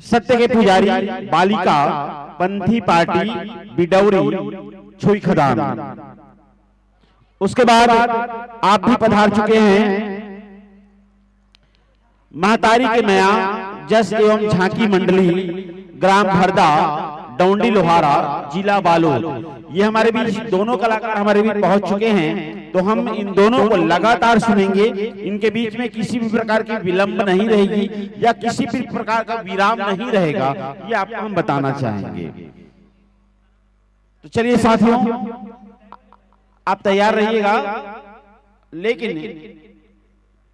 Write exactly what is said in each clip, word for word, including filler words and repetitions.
सत्य के पुजारी, बालिका पंथी पार्टी, बिडौरी, छुई खदान। उसके बाद आप भी पधार चुके हैं महतारी के मया जस एवं झांकी मंडली, ग्राम भरदा, डौंडी लोहारा, जिला बालोद। ये हमारे बीच दोनों कलाकार हमारे बीच पहुंच चुके हैं, तो हम इन दोनों को लगातार सुनेंगे। इनके बीच में किसी भी प्रकार की विलंब नहीं रहेगी या किसी भी प्रकार का विराम नहीं रहेगा, ये आपको हम बताना चाहेंगे। तो चलिए साथियों, आप तैयार रहिएगा, लेकिन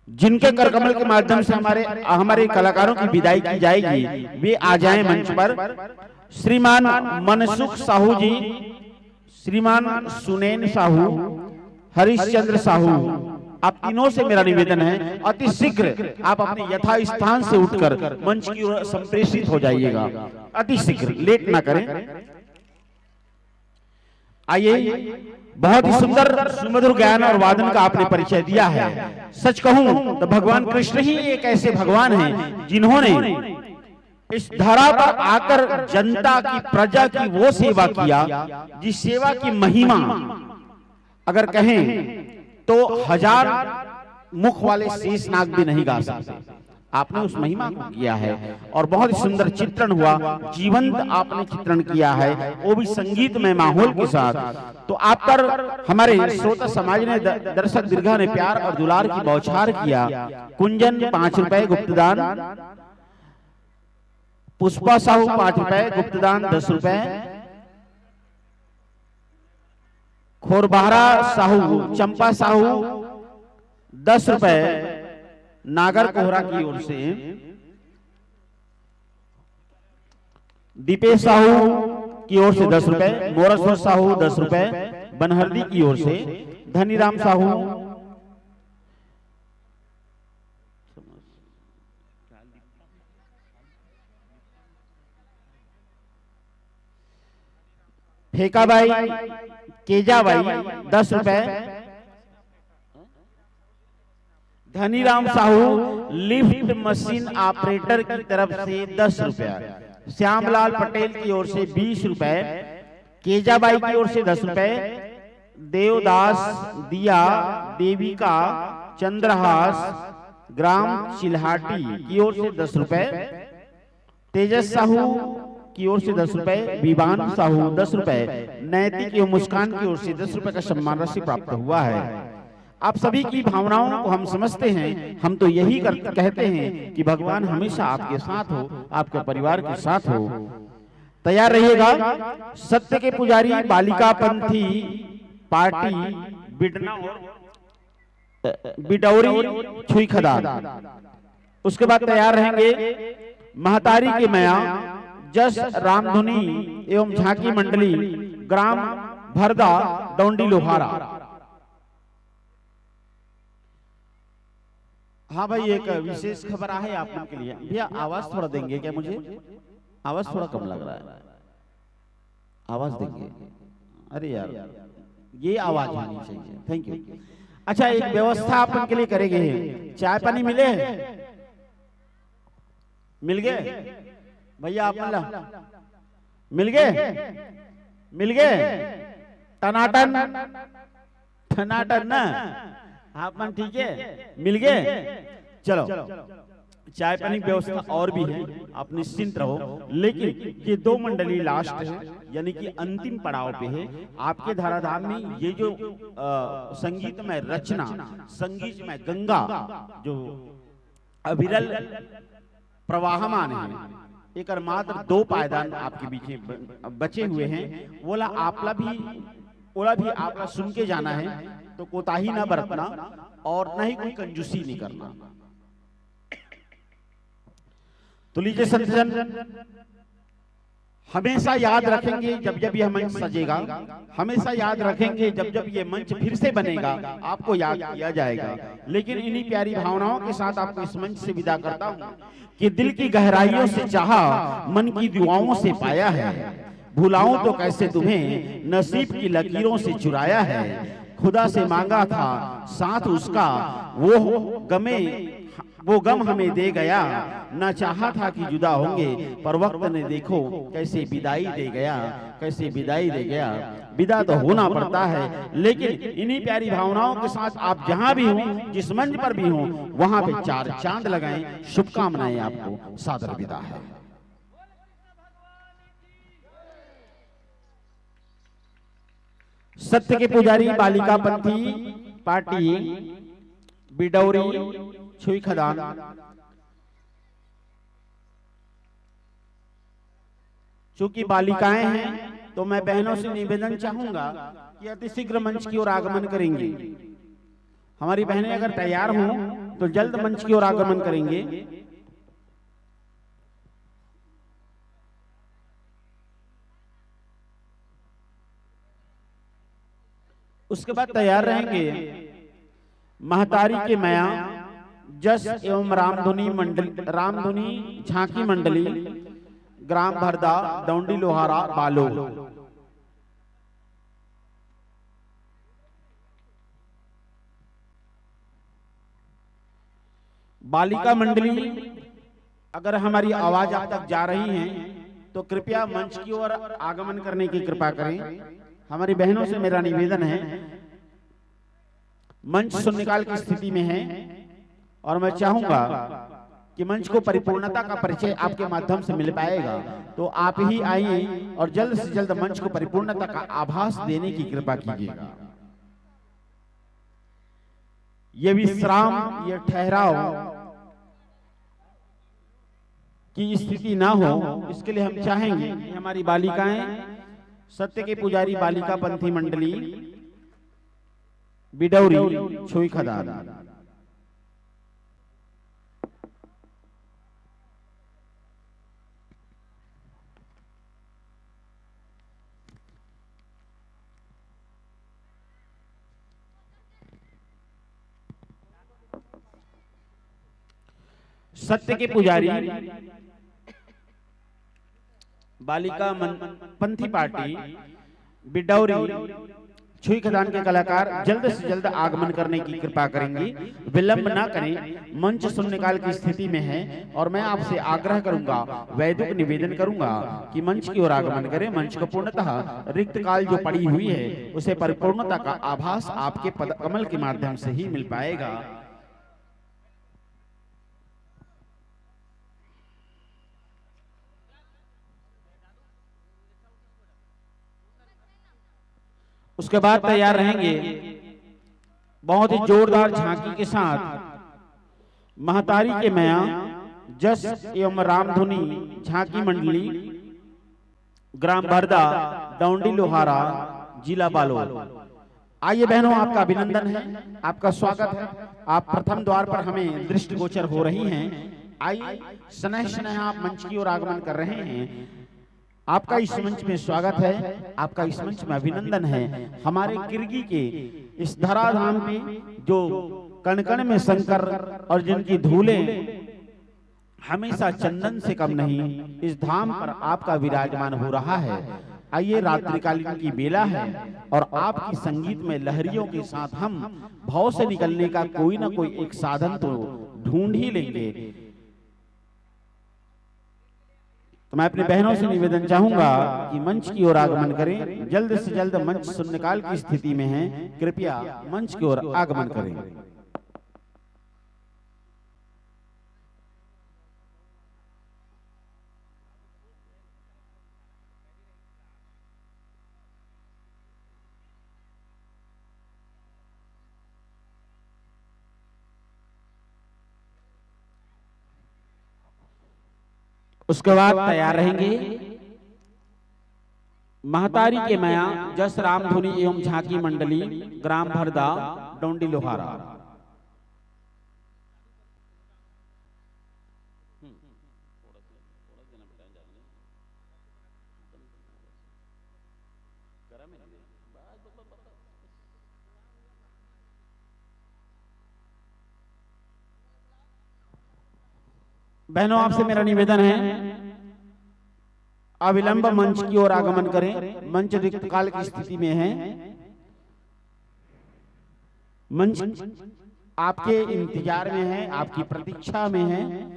जिनके करकमल के माध्यम से हमारे हमारे कलाकारों की विदाई की जाएगी, वे आ जाएं मंच पर। श्रीमान मनसुख साहू जी, श्रीमान सुनैन साहू, हरिश्चंद्र साहू, आप तीनों से मेरा निवेदन है, अति शीघ्र आप अपने यथास्थान से उठकर मंच की ओर संप्रेषित हो जाइएगा। अति शीघ्र, लेट ना करें। आइए, बहुत ही सुंदर सुमधुर गायन और वादन का आपने परिचय दिया है। सच कहूं तो भगवान कृष्ण ही एक ऐसे भगवान हैं जिन्होंने इस धरा पर आकर जनता की, प्रजा की वो सेवा किया, जिस सेवा की महिमा अगर कहें तो हजार मुख वाले शेषनाग भी नहीं गा सकते। आपने उस महिमा को किया है और बहुत ही सुंदर चित्रण हुआ, जीवंत आपने चित्रण किया है, वो भी संगीतमय माहौल के साथ। तो आप पर हमारे श्रोता समाज ने, द-, दर्शक दीर्घा ने प्यार और दुलार की बौछार किया। कुंजन पांच रुपए गुप्तदान, पुष्पा साहू पांच रुपए गुप्तदान, दस रुपए, खोरबहरा साहू, चंपा साहू दस रुपए नागर कोहरा की ओर से, दीपेश साहू की ओर से दस रुपए, मोरस साहू दस रुपए, बनहरदी की ओर से धनीराम साहू, फेंकाबाई, केजाबाई दस रुपए, Dhaniram Sahu lift machine operator की तरफ से दस रुपया, श्यामलाल पटेल की ओर से बीस रुपए, केजाबाई की ओर से दस रुपए, देवदास, दिया, देविका, चंद्रहास, ग्राम चिल्हाटी की ओर से दस रुपए, तेजस साहू की ओर से दस रुपए, विवान साहू दस रुपए, नैतिक एवं मुस्कान की ओर से दस रुपए का सम्मान राशि प्राप्त हुआ है। आप सभी की भावनाओं को हम समझते हैं, हम तो यही कर, कहते हैं कि भगवान हमेशा आपके साथ हो, आपके परिवार के साथ हो। तैयार रहिएगा। सत्य के पुजारी, बालिका पंथी पार्टी, बिडना और बिडौरी, छुई खदान। उसके बाद तैयार रहेंगे महतारी के मया, जस रामधुनी एवं झांकी मंडली, ग्राम भरदा, डौंडी लोहारा। हाँ भाई, एक विशेष खबर आहे आप लोग के लिए। भैया, आवाज थोड़ा देंगे क्या मुझे? आवाज थोड़ा कम लग रहा है, आवाज देंगे। अरे यार, ये आवाज होनी चाहिए। Thank you. अच्छा, एक व्यवस्था अपन के लिए करेंगे। चाय पानी मिले? मिल गए भैया? आप मिला? मिल गए? मिल गए? टनाटन, टनाटन ना? आप मन ठीक है? मिल गए? चलो, चाय पानी की व्यवस्था और भी है, आप निश्चिंत रहो। लेकिन ये दो मंडली लास्ट है, यानी कि अंतिम पड़ाव पे है। आपके धराधाम में ये जो अ, संगीतमय रचना, संगीतमय गंगा जो अविरल प्रवाहमान है, एकर मात्र दो पायदान आपके बीच में ब-, बचे हुए हैं। ओला आपला भी, ओला भी आपला सुन के जाना है, तो कोताही ना बरतना और न ही कोई कंजूसी नहीं करना। तो लीजिए संतजन, हमेशा याद रखेंगे जब जब यह मंच सजेगा, हमेशा याद रखेंगे जब जब ये मंच फिर से बनेगा, आपको याद किया जाएगा। लेकिन इन्हीं प्यारी भावनाओं के साथ आपको इस मंच से विदा करता हूँ कि दिल की गहराइयों से चाहा, मन की दुआओं से पाया है। भुलाऊं तो कैसे तुम्हें, नसीब की लकीरों से चुराया है। खुदा से मांगा था साथ उसका, वो गमे वो गम हमें दे गया, ना चाहा था कि जुदा होंगे, पर वक्त ने देखो कैसे विदाई दे गया, कैसे विदाई दे गया। विदा तो होना पड़ता है, लेकिन इन्हीं प्यारी भावनाओं के साथ आप जहां भी हों, जिस मंच पर भी हों, वहां पे चार चांद लगाएं। शुभकामनाएं, आपको सादर विदा है। सत्य के पुजारी बालिका पंथी पार्टी, बिडौरी, छुई खदान। चूंकि बालिकाएं हैं, तो मैं बहनों से निवेदन चाहूंगा कि अति शीघ्र मंच की ओर आगमन करेंगी। हमारी बहनें अगर तैयार हों, तो जल्द मंच की ओर आगमन करेंगे। उसके बाद तैयार रहेंगे महतारी के मया जस एवं रामधुनी मंडल, रामधुनी झांकी मंडली, ग्राम भरदा, डौंडी लोहारा, बालोद। बालिका मंडली, अगर हमारी आवाज आप तक जा रही है, तो कृपया मंच की ओर आगमन करने की कृपा करें। हमारी बहनों से मेरा निवेदन है, मंच शून्यकाल की स्थिति में है, और मैं चाहूंगा कि मंच को परिपूर्णता का परिचय आपके माध्यम से मिल पाएगा, तो आप ही आइए और जल्द से जल्द मंच को परिपूर्णता का आभास देने की कृपा कीजिएगा। ये विश्राम, ये ठहराव की स्थिति ना हो, इसके लिए हम चाहेंगे कि हमारी बालिकाएं, सत्य के पुजारी बालिका पंथी मंडली, बिडौरी, छुई खदान। सत्य के पुजारी, बालिका मन, पंथी पार्टी, बिडौरी, छुई खदान के कलाकार जल्द से जल्द आगमन करने की कृपा करेंगी। विलंब ना करें, मंच शून्यकाल की स्थिति में है और मैं आपसे आग्रह करूंगा, वैद्युक निवेदन करूंगा कि मंच की ओर आगमन करें। मंच को पूर्णतः रिक्त काल जो पड़ी हुई है, उसे परिपूर्णता का आभास आपके पद कमल के माध्यम से ही मिल पाएगा। उसके बाद तैयार रहेंगे बहुत ही जोरदार झांकी के साथ महतारी के मया जस एवं रामधुनी झांकी मंडली, ग्राम भरदा, डौंडी लोहारा, जिला बालोद। आइए बहनों, आपका अभिनंदन है, आपका स्वागत है। आप प्रथम द्वार पर हमें दृष्टिगोचर हो रही हैं। आइए, स्नेह स्नेह आप मंच की ओर आगमन कर रहे हैं। आपका इस मंच में स्वागत है, आपका इस मंच में अभिनंदन है। हमारे किरगी के इस धराधाम पे जो कण कण में शंकर और जिनकी धूलें हमेशा चंदन से कम नहीं, इस धाम पर आपका विराजमान हो रहा है। आइए, रात्रिकालीन की बेला है और आपकी संगीत में लहरियों के साथ हम भाव से निकलने का कोई ना कोई एक साधन तो ढूंढ ही लेंगे। तो मैं अपनी बहनों से निवेदन चाहूंगा कि मंच की ओर आगमन करें, जल्द से जल्द मंच शून्यकाल की स्थिति में है, कृपया मंच की ओर आगमन करें। उसके बाद तैयार रहेंगे महतारी के मया जस रामधुनी एवं झांकी मंडली, ग्राम भरदा, डोंडी लोहारा। बहनों, आपसे मेरा निवेदन है, अविलंब मंच की ओर आगमन करें। मंच रिक्तकाल की स्थिति में है। मंच आपके इंतजार में है, आपकी प्रतीक्षा में है।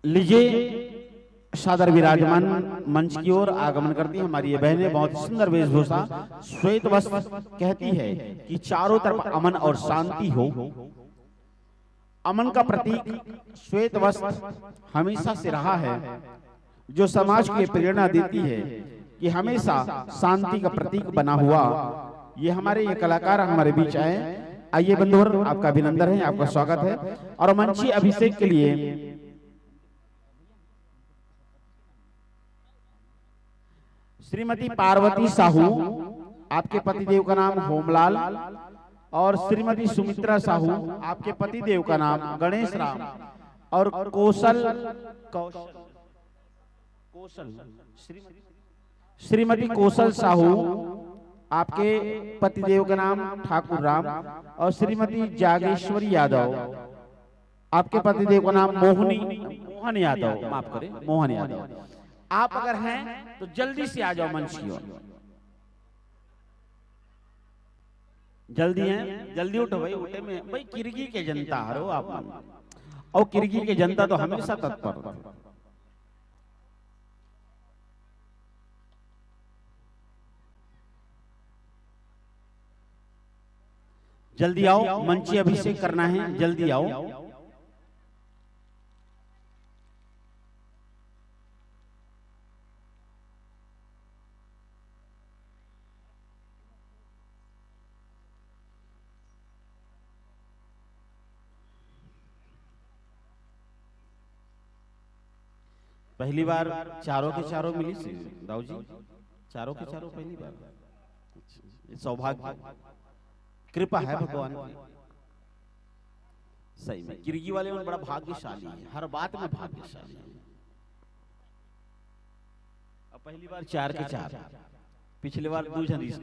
लीजिए, सादर विराजमान मंच की ओर आगमन करती हैं हमारी ये बहनें, बहुत सुंदर वेशभूषा, श्वेत वस्त्र। कहती है कि चारों तरफ अमन और शांति हो। अमन का प्रतीक श्वेत वस्त्र हमेशा से रहा है, जो समाज को ये प्रेरणा देती है कि हमेशा शांति का प्रतीक बना हुआ ये हमारे ये कलाकार हमारे बीच आए। आइए बंधुवर, आपका अभिनंदन है, आपका स्वागत है। और मंची अभिषेक के लिए श्रीमती पार्वती साहू, आपके पतिदेव का नाम होमलाल, और श्रीमती सुमित्रा साहू, आपके पतिदेव का नाम गणेश राम, और कौशल, कौशल, कौशल, श्री, श्रीमती कौशल साहू, आपके पतिदेव का नाम ठाकुर राम, और श्रीमती जागेश्वरी यादव, आपके पतिदेव का नाम मोहनी, मोहन यादव, माफ करें, मोहन यादव। आप अगर हैं तो जल्दी से आ जाओ मंच की ओर। जल्दी हैं, जल्दी उठो भाई, उठे में भाई, किरगी के जनता हरो आप। और किरगी के जनता तो हमेशा तत्पर। जल्दी आओ, मंची अभिषेक करना है, जल्दी आओ। पहली बार चारों के चारों मिली से, दाऊ जी, चारों के चारों पहली बार। ये सौभाग्य, कृपा है भगवान की। सही में किरगी वाले मन बड़ा भाग्यशाली है, हर बात में भाग्यशाली है। अब पहली बार चार के चार, पिछले बार दू झन रिहिस।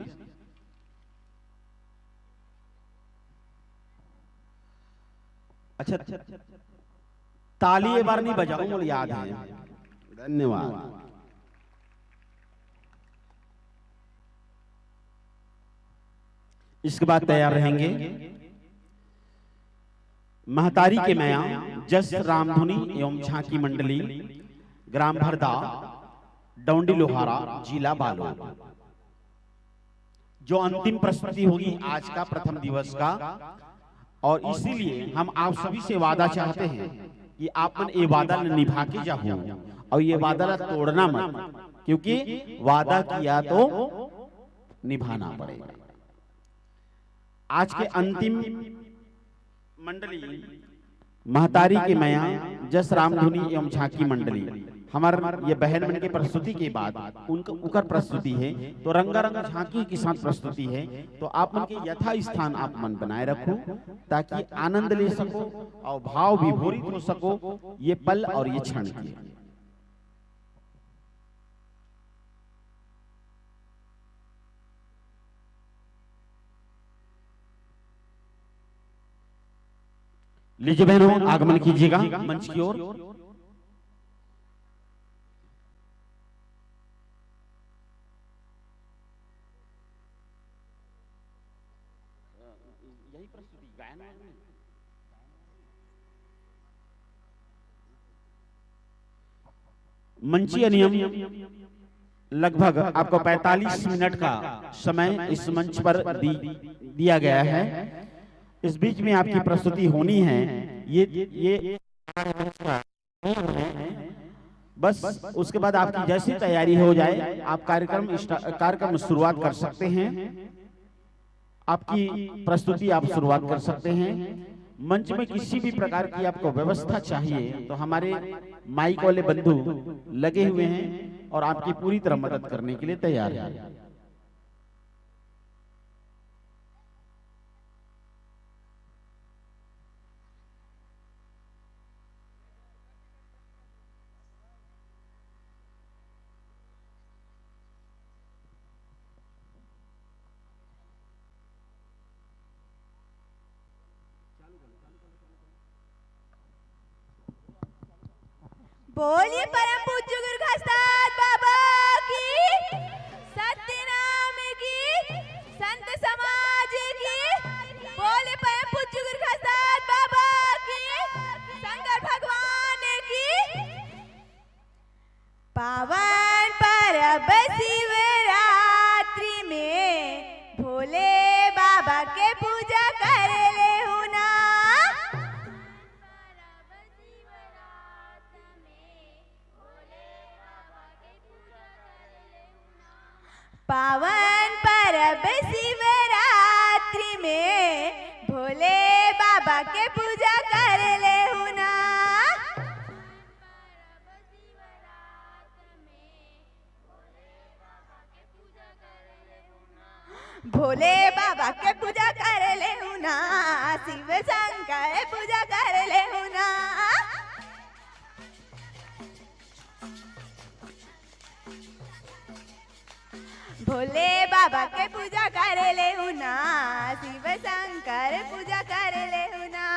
अच्छा, ताली ये बार नहीं बजाऊं, मोला याद है। धन्यवाद। इसके बाद तैयार रहेंगे महतारी के मया जस रामधुनी एवं झांकी मंडली, ग्राम भरदा, डौंडी लोहारा, जिला बालोद। जो अंतिम प्रस्तुति होगी आज का प्रथम दिवस का, और इसीलिए हम आप सभी से वादा चाहते हैं कि आप मन ये वादा ल निभा के जाहू और ये वादा ला तोड़ना मत, क्योंकि वादा किया तो निभाना पड़ेगा। आज के अंतिम मंडली महतारी के मया जस रामधुनी एवं झांकी मंडली, हमर ये बहन मन के प्रस्तुति के बाद उनका उकर प्रस्तुति है, तो रंगारंग झांकी के साथ प्रस्तुति है। तो आप मन के यथा स्थान आप मन बनाए रखो, ताकि आनंद ले सको और भाव विभोरित हो सको ये पल और ये क्षण के। लीजिए बहनों, आगमन कीजिएगा मंच की ओर। यही प्रस्तुति गायन वाली। मंचीय नियम, लगभग आपको पैंतालीस मिनट का समय इस मंच पर दी, दिया गया है। इस बीच में आपकी प्रस्तुति होनी है। ये ये बस उसके बाद आपकी जैसी तैयारी हो जाए, आप कार्यक्रम स्टा-, कार्यक्रम शुरुआत कर सकते हैं। आपकी प्रस्तुति आप शुरुआत कर सकते हैं। मंच में किसी भी प्रकार की आपको व्यवस्था चाहिए तो हमारे माइक वाले बंधु लगे हुए हैं और आपकी पूरी तरह मदद करने के लिए तैयार हैं। बोलिए परम पूज्य गुरु घासीदास बाबा की, सत्यनाम की, संत समाज की। बोलिए परम पूज्य गुरु घासीदास बाबा की, शंकर भगवान की। पावन परब शिवरात्रि में भोले बाबा के पूजा कर लेहू ना। पावन परब शिवरात्रि में भोले बाबा के पूजा कर लेहू ना। भोले बाबा के पूजा कर लेहू ना, शिव शंकर पूजा कर लेहू ना। भोले बाबा के पूजा कर लेहू ना, शिव शंकर पूजा कर लेहू ना।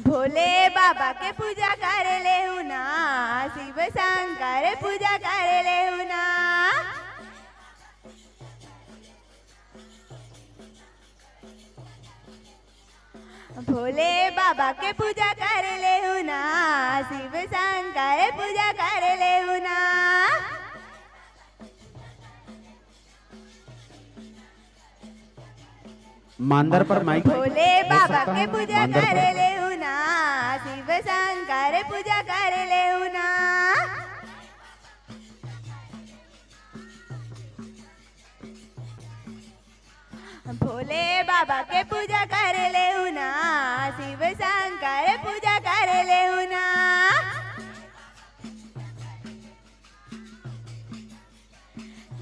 भोले बाबा के पूजा कर लेहू ना, शिव शंकर पूजा कर लेहू ना। भोले बाबा के पूजा कर लेहू ना, शिव शंकर पूजा कर लेहू ना। मांदर पर माइक। भोले बाबा के पूजा कर लेहू ना, शिव शंकर पूजा कर लेहू ना। भोले बाबा के पूजा कर लेहू ना, शिव शंकर पूजा कर लेहू ना।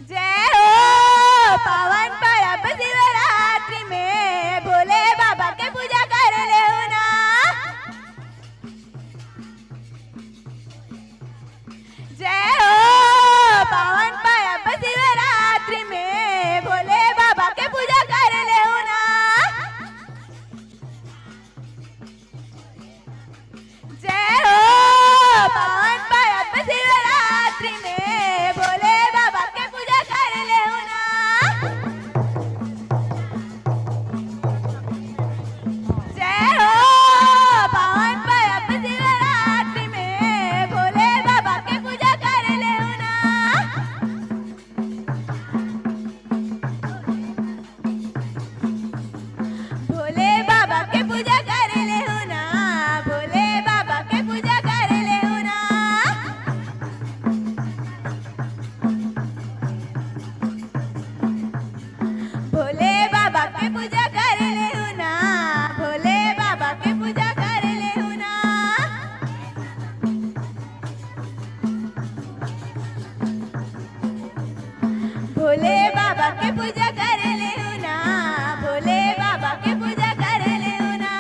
जय हो। पावन परब शिवरात्रि में भोले बाबा के पूजा कर लेहू ना। जय हो। पावन परब शिवरात्रि में भोले बाबा के पूजा कर लेहू ना। जय हो। पावन परब शिवरात्रि में भोले बाबा के पूजा कर लेहू ना। जय हो। पावन परब शिवरात्रि में भोले बाबा के पूजा कर लेहू ना। भोले बाबा के पूजा कर लेहू ना, भोले बाबा के पूजा कर लेहू ना। भोले बाबा के पूजा कर लेहू ना, भोले बाबा के पूजा कर लेहू ना। भोले बाबा के पूजा कर लेहू ना, भोले बाबा के पूजा कर लेहू ना।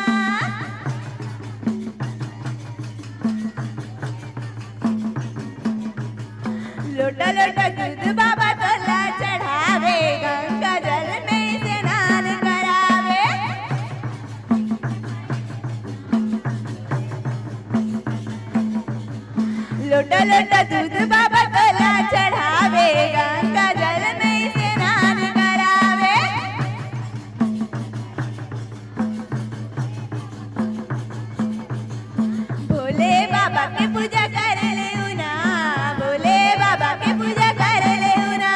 लोटा लोटा दूध बाबा तोला चढ़ावे, गंगा जल में स्नान करावे। लोटा लोटा दूध बाबा तोला चढ़ावे, गंगा जल में स्नान करावे। भोले बाबा के पूजा कर लेहू ना, भोले बाबा के पूजा कर लेहू ना।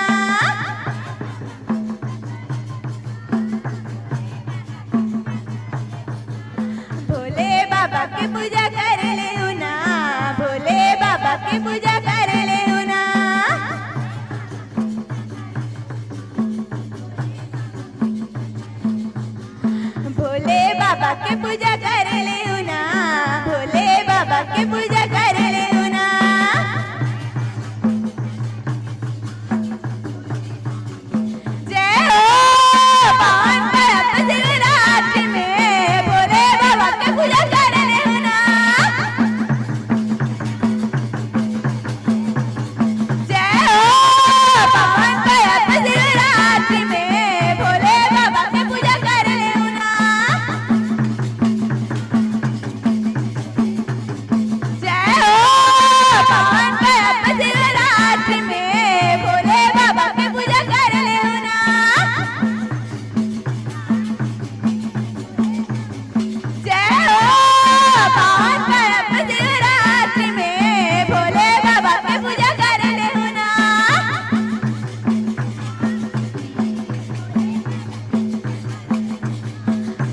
भोले बाबा के पूजा कर लेहू ना, भोले बाबा के पूजा कर लेहू ना। के पूजा कर लेहू ना, भोले बाबा के पूजा कर लेहू ना। जय हो, पावन परब शिवरात्रि में भोले बाबा के पूजा कर लेहू ना। जय हो, पावन परब शिवरात्रि में भोले बाबा के पूजा कर लेहू ना। जय हो, पावन परब शिवरात्रि में भोले बाबा के पूजा कर लेहू ना। जय हो, पावन परब शिवरात्रि में भोले बाबा के पूजा कर लेहू ना।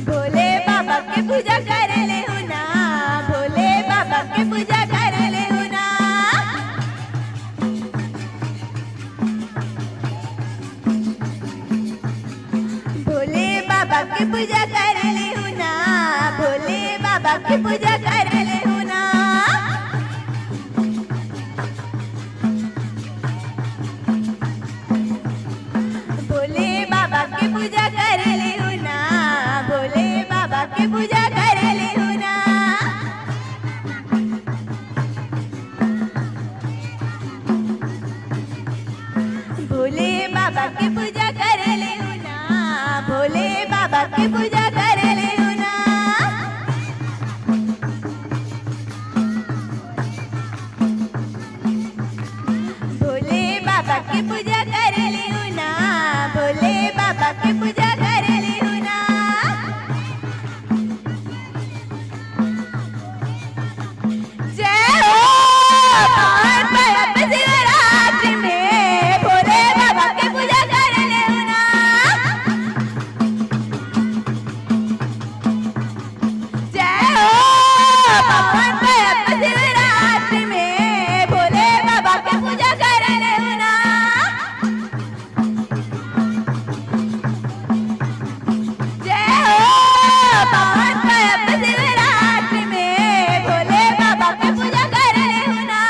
भोले बाबा के पूजा कर लेहू ना, भोले बाबा के पूजा कर लेहू ना। भोले बाबा के पूजा कर लेहू ना, भोले बाबा के पूजा कर लेहू ना। भोले बाबा के पूजा कर लेहू ना, भोले बाबा के पूजा कर लेहू ना। भोले बाबा के पूजा कर लेहू ना, भोले बाबा के पूजा कर लेहू ना। भोले बाबा के पूजा कर लेहू ना, भोले बाबा के पूजा कर लेहू ना। जय हो, पावन परब शिवरात्रि में भोले बाबा के पूजा कर लेहू ना। जय हो, पावन परब शिवरात्रि में भोले बाबा के पूजा कर लेहू ना। जय हो, पावन परब शिवरात्रि में भोले बाबा के पूजा कर लेहू ना।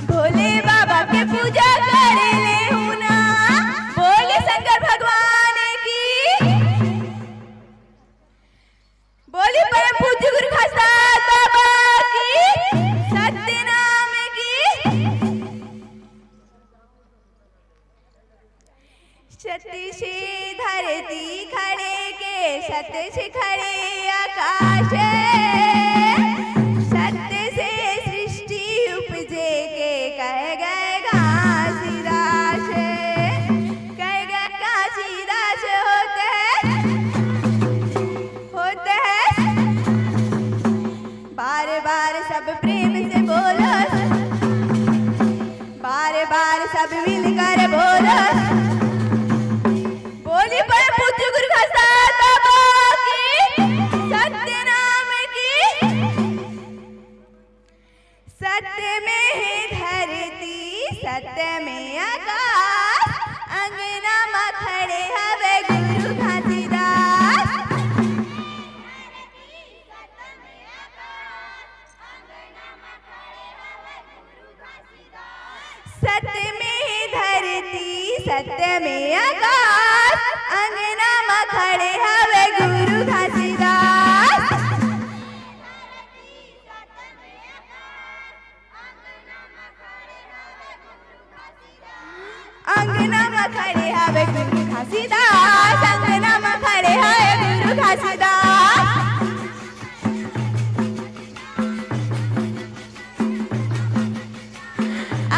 भोले बाबा के पूजा कर लेहू ना। बोले शंकर भगवान की। बोली परम पूज्य गुरु घासीदास बाबा की, सत्य नाम की। सत्य से धरती खड़े के, सत्य से खड़े आकाश, सत्य से सृष्टि उपजे के कह गए घासीदास, कह गए घासीदास होते हैं, होते हैं। बार बार सब प्रेम से बोलो, बार बार सब मिलकर बोलो। बोली परम पूज्य गुरु घासीदास बाबा की, सत्य नाम की। सत्य में है धरती, सत्य में आकाश, अंगना मा खड़े हवे गुरु घासीदास। सत्य में है धरती, सत्य में आकाश, अंगना मा खड़े हवे गुरु घासीदास। अंगना मा खड़े हवे गुरु घासीदास, अंगना मा खड़े हवे गुरु घासीदास।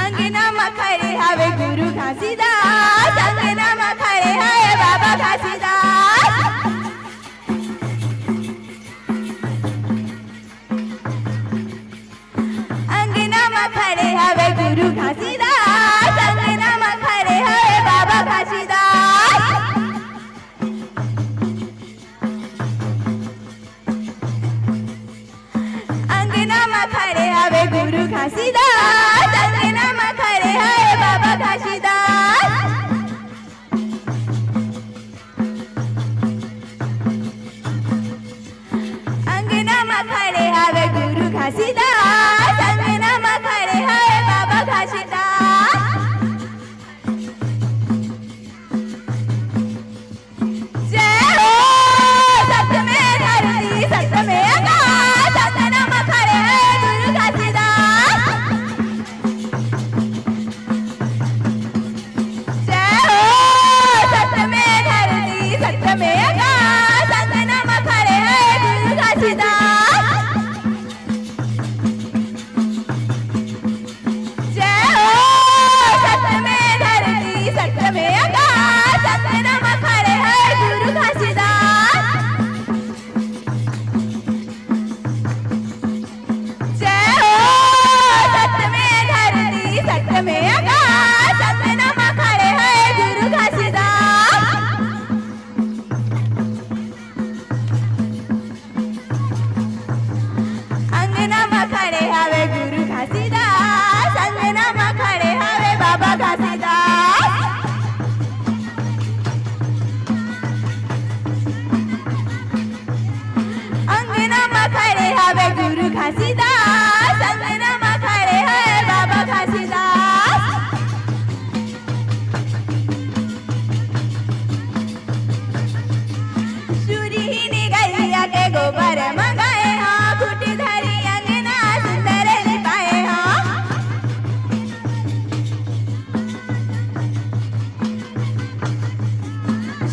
अंगना मा खड़े हवे गुरु घासीदास, अंगना मा खड़े हवे बाबा घासीदास। अंगना मा खड़े हवे गुरु घासीदास, अंगना मा खड़े हवे बाबा घासीदास। अंगना मा खड़े हवे गुरु घासीदास, अंगना मा खड़े हवे बाबा घासीदास। घासीदास, अंगना म खड़े हवे बाबा घासीदास। जय हो सत में धरती, सत में आकाश, अंगना म खड़े हवे गुरु घासीदास। जय हो सत में धरती, सत में आकाश, अंगना म खड़े हवे गुरु घासीदास। जय हो सत में धरती, सत में आकाश, अंगना म खड़े हवे गुरु घासीदास। जय हो सत में धरती, सत में आकाश, अंगना म खड़े हवे गुरु घासीदास। अंगना म खड़े हवे गुरु घासीदास, अंगना म खड़े हवे बाबा घासीदास। अंगना म खड़े हवे गुरु घासीदास, अंगना म खड़े हवे बाबा घासीदास। सुरहिनी गैया के गोबर मंगाए हा, खूंटी धरी अंगना सुंदर लिपाए हा।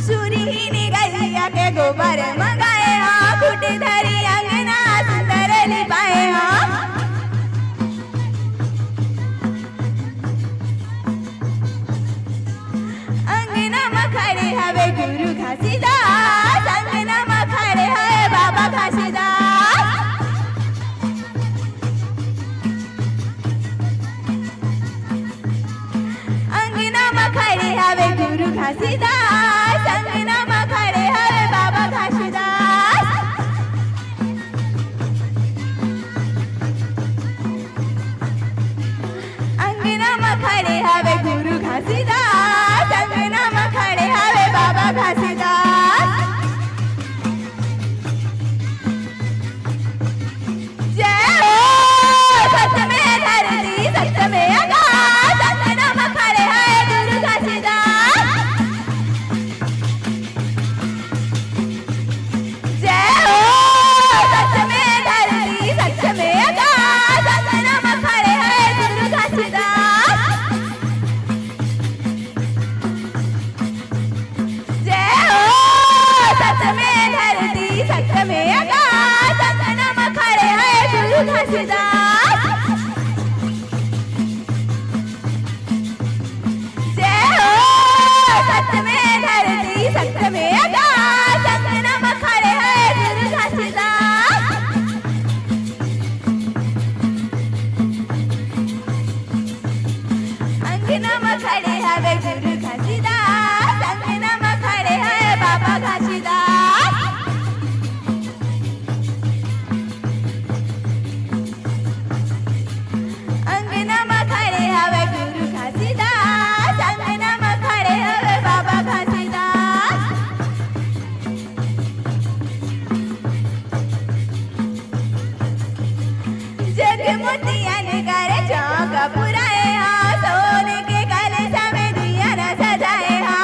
सुरहिनी गैया के गोबर मंगाए हा, खूंटी धरी अंगना सुंदर लिपाए हा। अंगना म खड़े हवे गुरु घासीदास, अंगना म खड़े हवे बाबा घासीदास। अंगना म खड़े हवे गुरु घासीदास, अंगना म खड़े हवे बाबा घासीदास। अंगना म खड़े हवे गुरु घासीदास, अंगना म खड़े हवे बाबा घासीदास। जय हो सत में धरती, सत में आकाश, अंगना म खड़े हवे गुरु घासीदास। जय हो सत में धरती, सत में आकाश, अंगना म खड़े हवे गुरु घासीदास। जय हो सत में धरती, सत में आकाश, अंगना म खड़े हवे गुरु घासीदास। जय हो सत में धरती, सत में आकाश, अंगना म खड़े हवे गुरु घासीदास। अंगना म खड़े हवे गुरु घासीदास, अंगना म खड़े हवे बाबा घासीदास। अंगना म खड़े हवे गुरु घासीदास, अंगना म खड़े हवे बाबा घासीदास। जग मोतिया ने करे चौक पुराए हा, सोने के कलश में दिया न सजाए हा।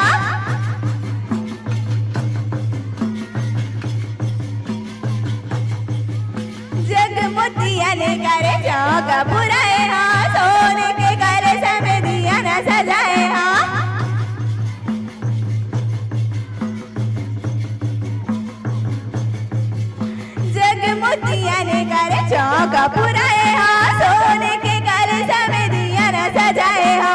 जग मोतिया ने करे चौक पुराए हा, सोने के कलश में दिया न सजाए हा। जग मोतिया ने करे चौक पुराए हा, सोने के कलश में दिया न सजाए हा।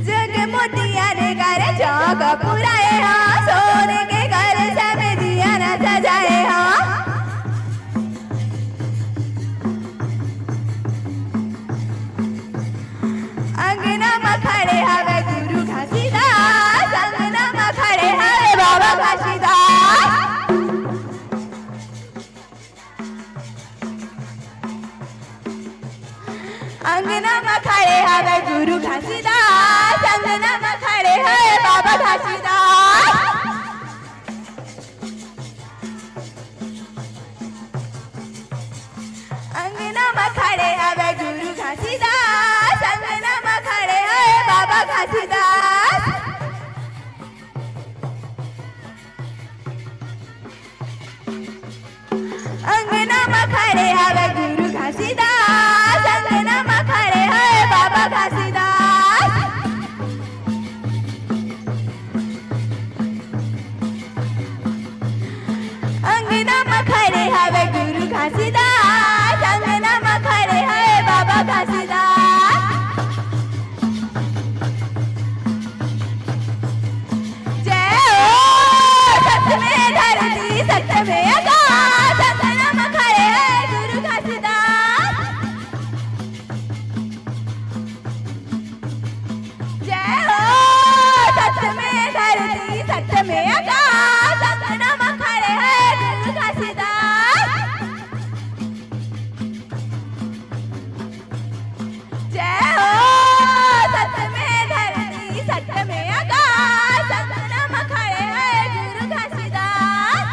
जग मोतिया ने करे चौक पुराए हा, सोने के कलश में दिया न सजाए हा। अंगना म खड़े हवे गुरु घासीदास, अंगना म खड़े हवे बाबा घासीदास। अंगना म खड़े हवे गुरु घासीदास, अंगना म खड़े हवे बाबा घासीदास। खड़े हवे गुरु घासीदास, अंगना म खड़े हवे बाबा घासीदास। अंगना म खड़े हवे गुरु घासीदास, अंगना म खड़े हवे बाबा घासीदास। जय हो सत में धरती, सत में आकाश, अंगना म खड़े हवे गुरु घासीदास। जय हो सत में धरती, सत में आकाश, अंगना म खड़े हवे गुरु घासीदास। जय हो सत में धरती, सत में आकाश, अंगना म खड़े हवे गुरु घासीदास।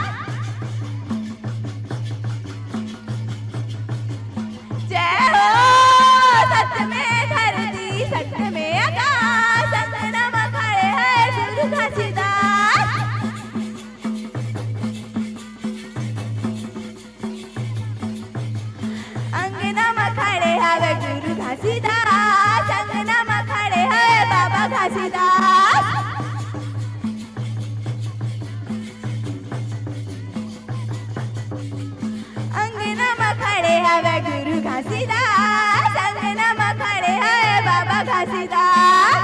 जय हो सत में धरती, सत में आकाश, अंगना म खड़े हवे गुरु घासीदास। अंगना म खड़े हवे गुरु घासीदास, अंगना म खड़े हवे बाबा घासीदास। अंगना म खड़े हवे गुरु घासीदास, अंगना म खड़े हवे बाबा घासीदास।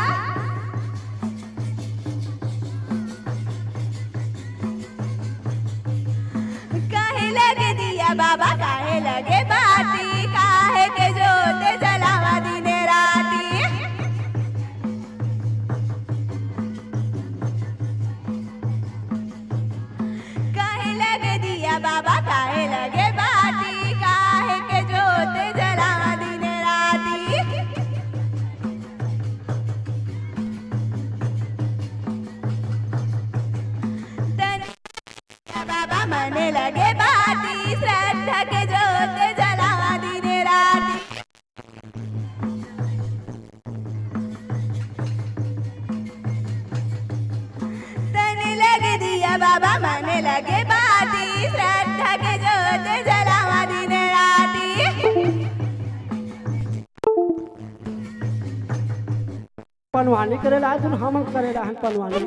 काहे लगे दिया बाबा, काहे लगे बाती, काहे के जोत जलावा दिन राती। काहे लगे दिया बाबा, काहे लगे बाती, काहे के जोत जलावा दिन राती। तन बाबा मने लगे बाती, श्रद्धा के जोत जलावा दिन राती। तने लगे दिया बाबा, मने लगे बाती, श्रद्धा के जोत जलावा दिन राती। पनवानी करे ला, तुम हमन करे ला, हम पनवानी।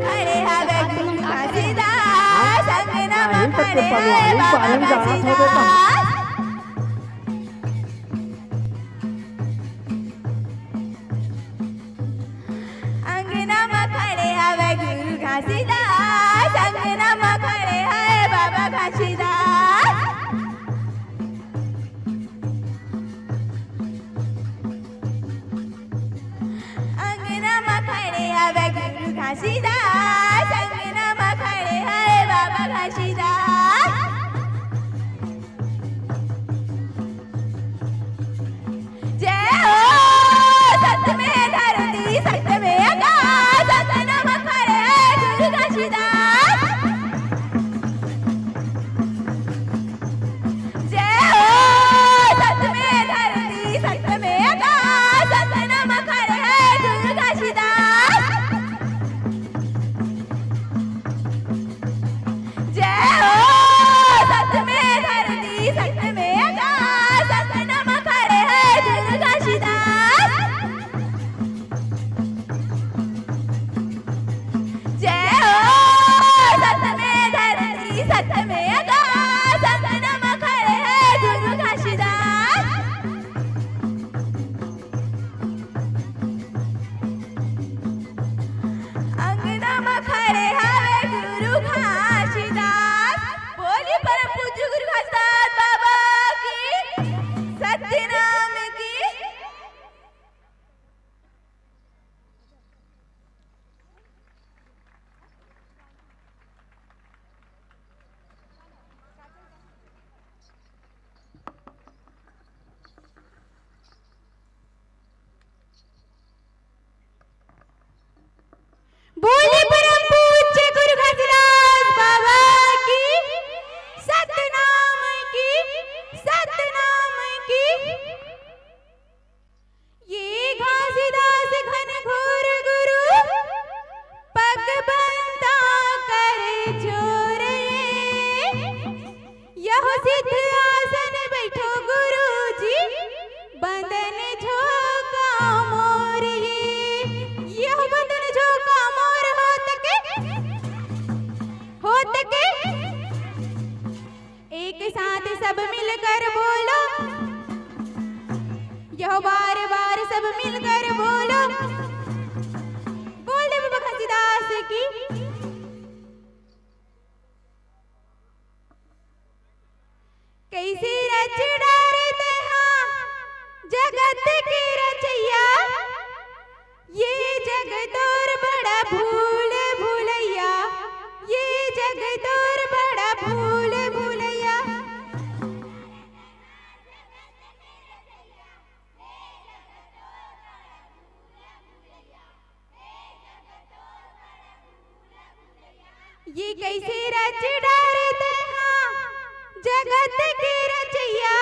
खड़े हवे गुरु घासीदास, अंगना म खड़े हवे बाबा घासीदास। अंगना म खड़े हवे गुरु घासीदास, अंगना म खड़े हवे बाबा घासीदास। अंगना म खड़े हवे गुरु घासीदास, अंगना म खड़े हवे बाबा घासीदास। जय हो सत में धरती, सत में आकाश, अंगना म खड़े हवे गुरु घासीदास। जय हो सत में धरती, सत में आकाश, अंगना म खड़े हवे गुरु घासीदास। जय हो सब मिलकर बोलो, यह बार बार सब मिलकर बोलो। बोल दे बाबा घासीदास की। कइसे रच डारे तेहा जगत के रचैया, ये जग तोर बड़ा भूल भुलैया, ये जग तोर बड़ा भूल भुलैया। ये कइसे रच डारे तेहा जगत के रचैया,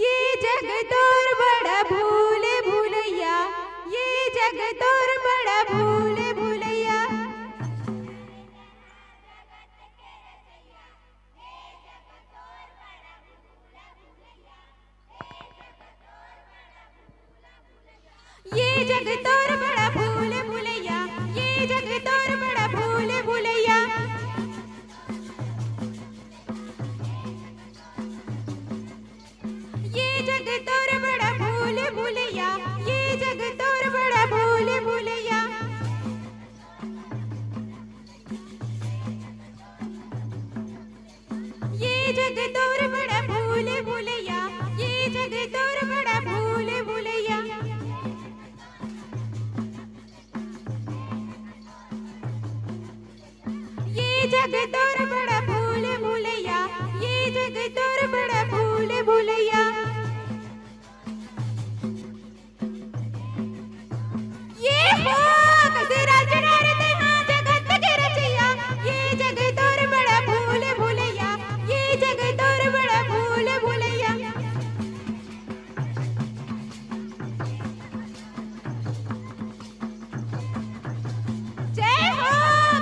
ये जग तोर बड़ा भूल भुलैया, ये जग तोर बड़ा भूल भुलैया। ये जग तोर बड़ा भूल भुलैया, ये जग तोर बड़ा भूल भुलैया। ये जग तोर बड़ा भूल भुलैया, ये जग तोर बड़ा भूल भुलैया। ये जग तोर बड़ा भूल भुलैया, ये जग तोर बड़ा भूल भुलैया। ये जग तोर बड़ा भूल भुलैया, ये जग तोर बड़ा भूल भुलैया। ये हो कइसे रच डारे तेहा जगत के रचैया, ये जग तोर बड़ा भूल भुलैया, ये जग तोर बड़ा भूल भुलैया। जय हो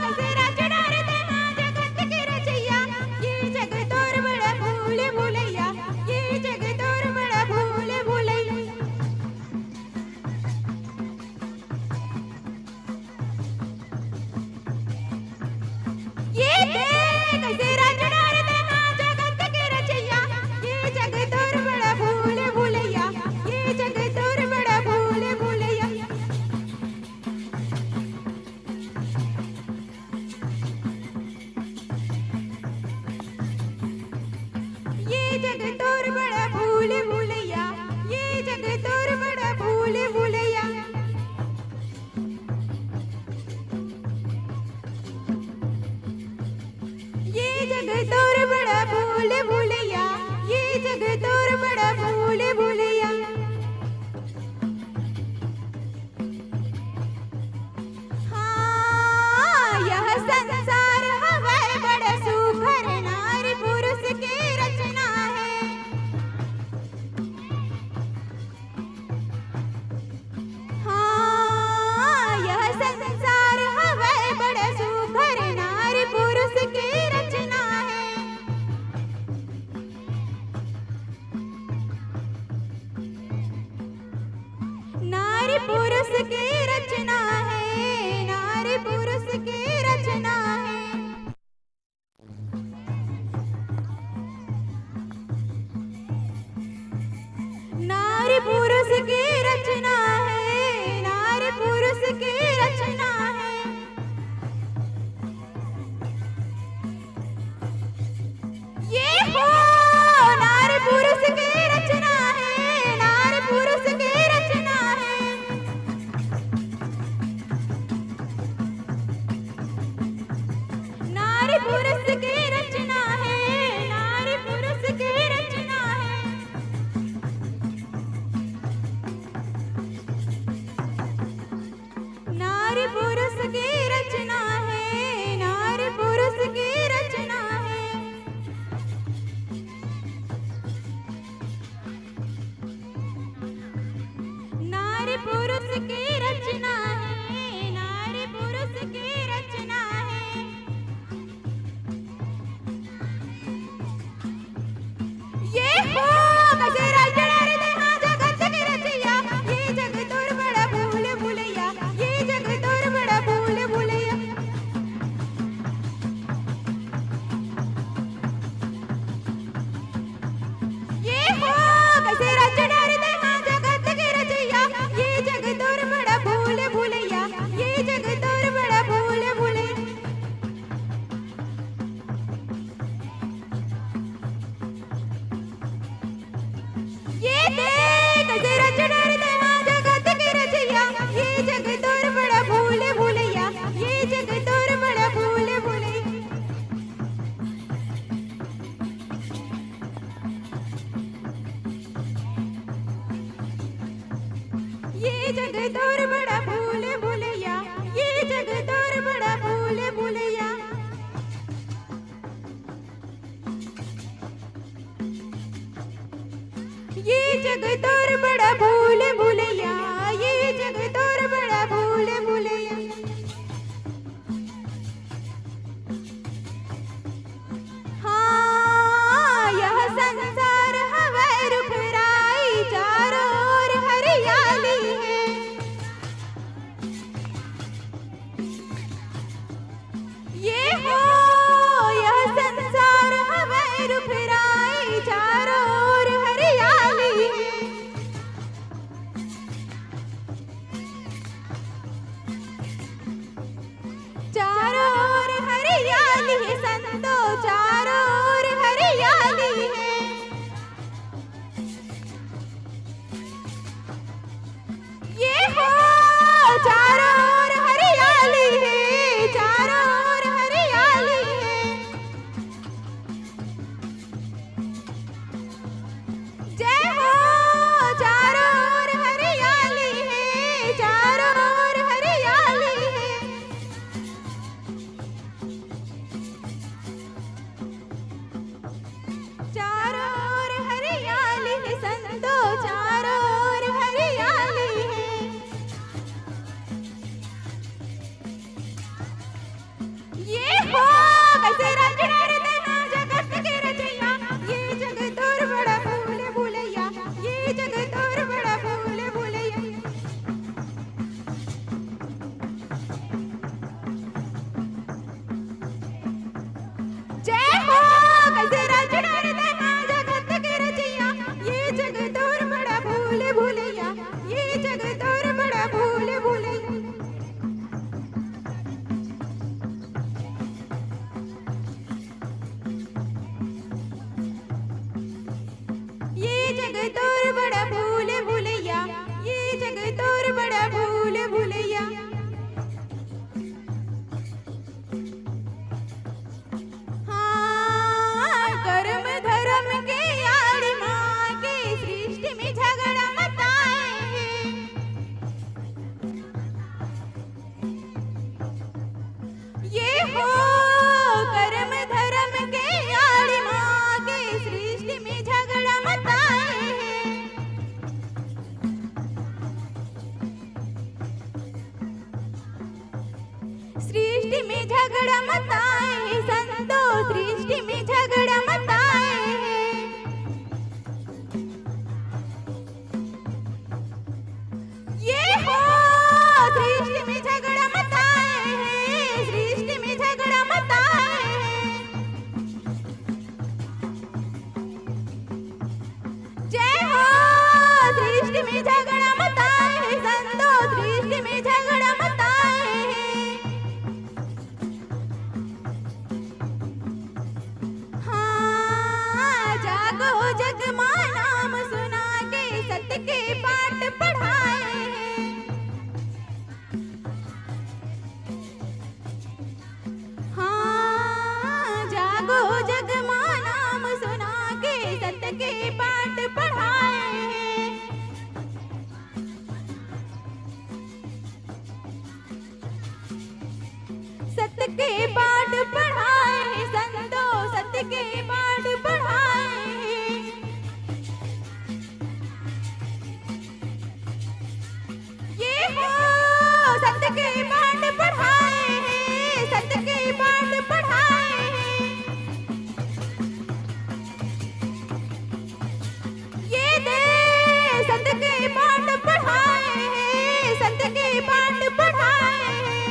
कइसे रच डारे तेहा जगत के रचैया, ये जग तोर बड़ा भूल भुलैया, ये जग तोर बड़ा भूल भुलैया। ये देख, कइसे रच डारे तेहा जगत के रचैया, ये जग तोर बड़ा भूल भुलैया, ये जग तोर बड़ा भूल भुलैया। ये जग तोर बड़ा भूल भुलैया, ये जग तोर बड़ा भूल भुलैया। ये जग तोर बड़ा भूल भुलैया, ये जग तोर बड़ा भूल भुलैया। हाँ, यह संसार हवय बड़ सुघर, नारी पुरुष के रचना हे। हाँ, यह संसार हवय बड़ सुघर, नारी पुरुष के रचना हे। नारी पुरुष के रचना हे, नारी पुरुष के रचना हे। नारी पुरुष के रचना हे, नारी पुरुष के रचना हे। ये हो नारी पुरुष के रचना हे, नारी पुरुष के रचना हे। नारी पुरुष के रचना हे, नारी पुरुष के रचना हे। नारी पुरुष के रचना हे, नारी पुरुष के रचना हे। नारी पुरुष के रचना हे, नारी पुरुष के रचना हे। ये हो गजरा जड़ा रे देहा जगत के रचैया, ये जग तोर बड़ा भूल भुलैया, ये जग तोर बड़ा भूल भुलैया। जग तोर बड़ा भूल भुलैया, ये जग तोर बड़ा भूल भुलैया। ये जग तोर बड़ा भूल भुलैया, ये जग तोर बड़ा भूल भुलैया। हाँ, यह संसार हवै रुखराई, चारों ओर हरियाली है। ये हो, यह संसार हवै रुखराई, चारों ओर हरियाली है। चारों ओर हरियाली है संतो, चारों ओर हरियाली है। ये हो, चारों ओर हरियाली है, चारों ओर हरियाली है। जय हो, चारों ओर हरियाली है, चारों ओर हरियाली है। चारों ओर हरियाली है संतो, चारों ओर हरियाली है। ये हो, कैसे रचना रे तैं हा जगत के रचैया, ये जग तोर बड़ा भूल भुलैया, ये जग तोर बड़ा भूल भुलैया। जय हो, कैसे रचना रे तैं हा जगत के रचैया, ये जग तोर बड़ा भूल भुलैया, ये जग तोर बड़ा भूल भुलैया। ये जग तोर बड़ा भूल भुलैया, ये जग तोर बड़ा भूल भुलैया। हाँ, करम धरम के आड़ी मा के सृष्टि में झगड़ा मताए हे। ये हो, करम धरम के आड़ी मा के सृष्टि में झगड़ा मताए हे। सृष्टि में झगड़ा मताए हे संतो, सृष्टि में झगड़ा मताए हे। ये हो, सृष्टि में झगड़ा मताए हे, सृष्टि में झगड़ा मताए हे। जय हो, सृष्टि में झगड़ा मताए हे संतो, सृष्टि में झगड़ा मताए हे। हाँ, जागो जग मा नाम सुना के सत के पाठ पढ़ाए हे। हाँ, जागो जग मा नाम सुना के सत के पाठ पढ़ाए हे। सत के पाठ पढ़ाए हे संतो, सत के पाठ पढ़ाए हे। ये हो, सत के पाठ पढ़ाए हे, सत के पाठ पढ़ाए हे। ये दे, सत के पाठ पढ़ाए हे, सत के पाठ पढ़ाए हे।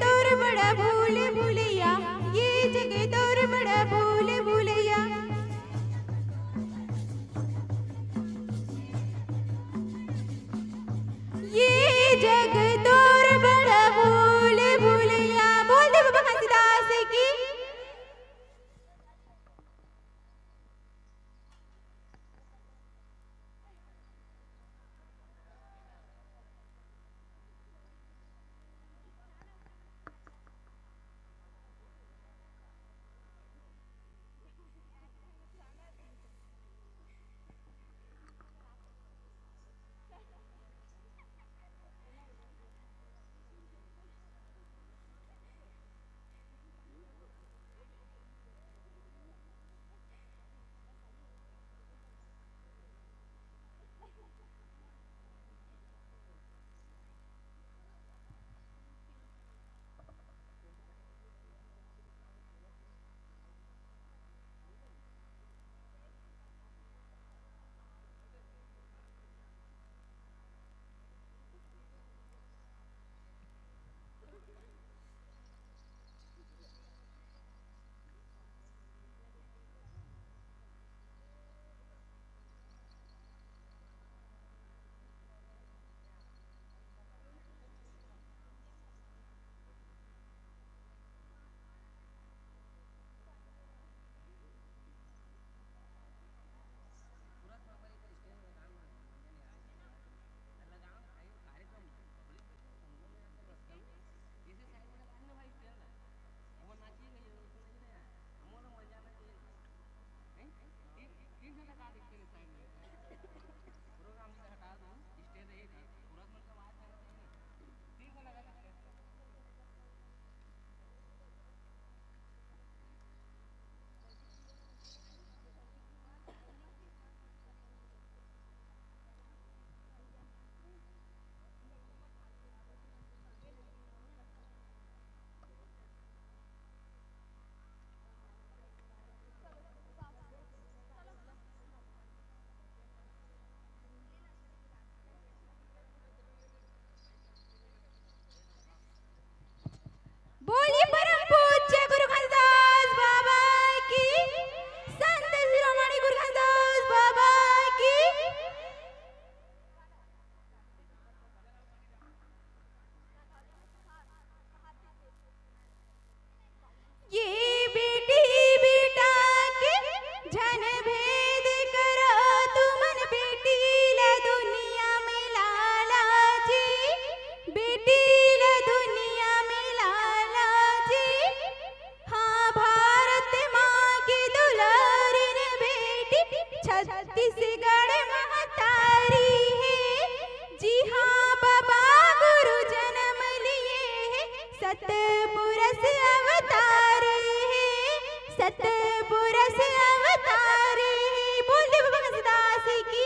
तोर बड़ा भूल भुलैया, ये जग तोर बड़ा भूल भुलैया। ये जग तोर बड़ा भूल भुलैया। बोल दे बाबा घासीदास की। बोलिए परम पूज्य गुरु घासीदास बाबा की, संत शिरोमणि गुरु घासीदास बाबा की। ये बेटी बेटा के झन भेद करो तुमन, बेटी ला दुनिया में लाला जी, बेटी ला दुनिया में लाला जी। हाँ, भारत माँ के दुलारिन बेटी, छत्तीसगढ़ महतारी हे। जी हाँ बाबा, गुरु जनम लिए हे, सतपुरुष अवतारी हे, सतपुरुष अवतारी हे। बोल दे बाबा घासीदास की।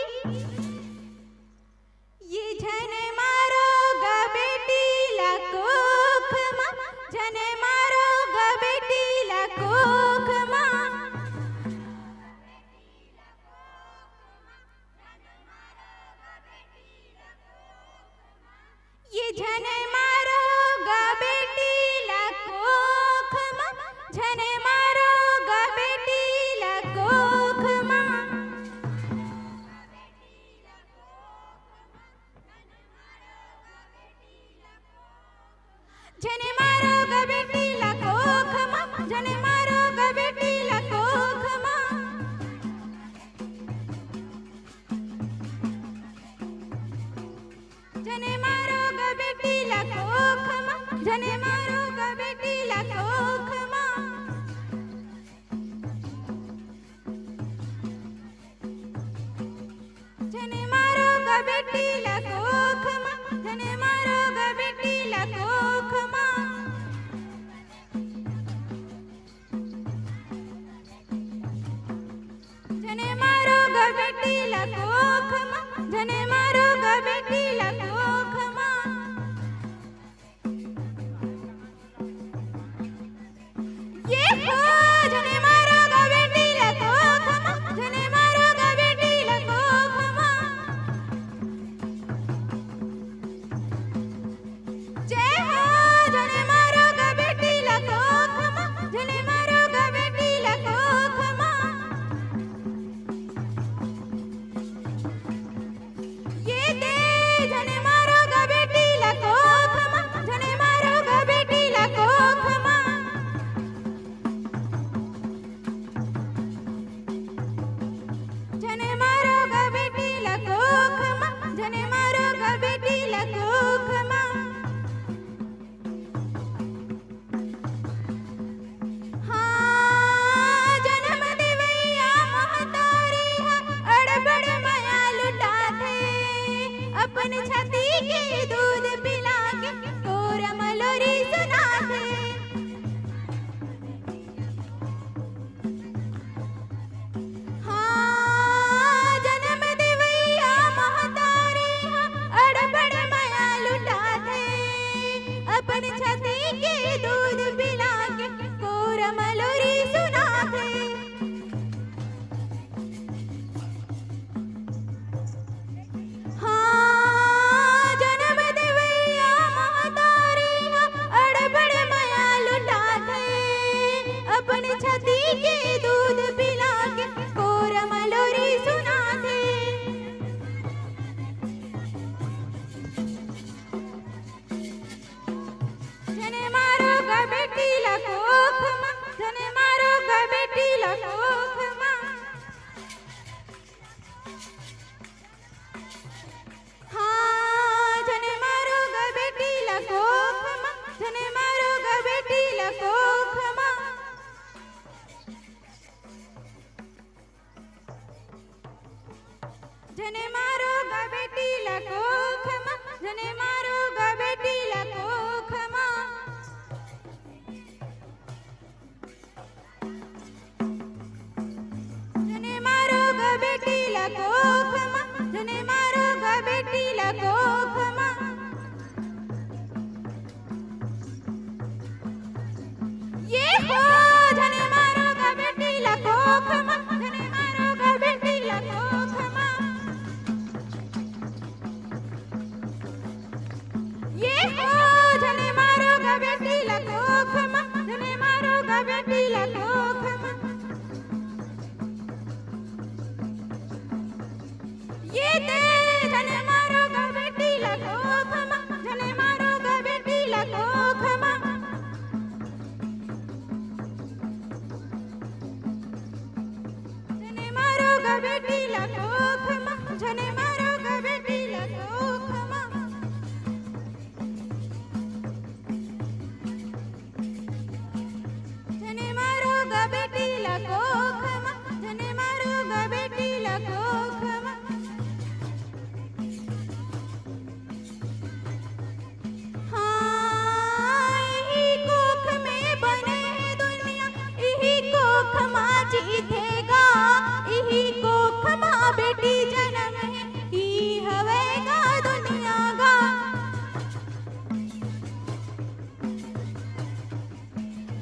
ये झन मारो गा बेटी ला कोख मा, झन मारो गा बेटी ला कोख मा। ये झन मारो गा बेटी ला कोख मा, झन मारो गा बेटी ला कोख मा। झने मारो गा बेटी ला कोख मा, झने मारो गा बेटी ला कोख मा। झने मारो गा बेटी ला कोख मा, झने मारो गा बेटी ला कोख मा। झने मारो गा बेटी ला कोख मा, झने मारो गा बेटी ला कोख मा। झने मारो गा बेटी ला कोख मा, झने मारो गा बेटी ला कोख मा। ये हो, झने मारो गा बेटी ला कोख मा, झने मारो गा बेटी ला कोख मा। जय हो, झने मारो झने मारो गा बेटी ला कोख मा, झने मारो गा बेटी ला कोख मा। झने मारो गा बेटी ला कोख मा, झने मारो गा बेटी ला कोख मा। ये हो, झने मारो गा बेटी ला कोख मा, झने मारो गा बेटी ला कोख मा। ये हो, झने मारो गा बेटी ला कोख मा, झने मारो गा बेटी ला कोख मा। ये दे, झने मारो गा बेटी ला कोख मा, झने मारो गा बेटी ला कोख मा। झने मारो गा बेटी ला कोख मा, झने मारो गा बेटी ला कोख मा। झने मारो गा बेटी ला कोख मा, झने मारो गा बेटी ला कोख मा। हाँ, इही कोख में बने दुनिया, इही कोख मा जीथे गा, इही कोख मा बेटी जनम हे, ई हवय गा दुनिया गा।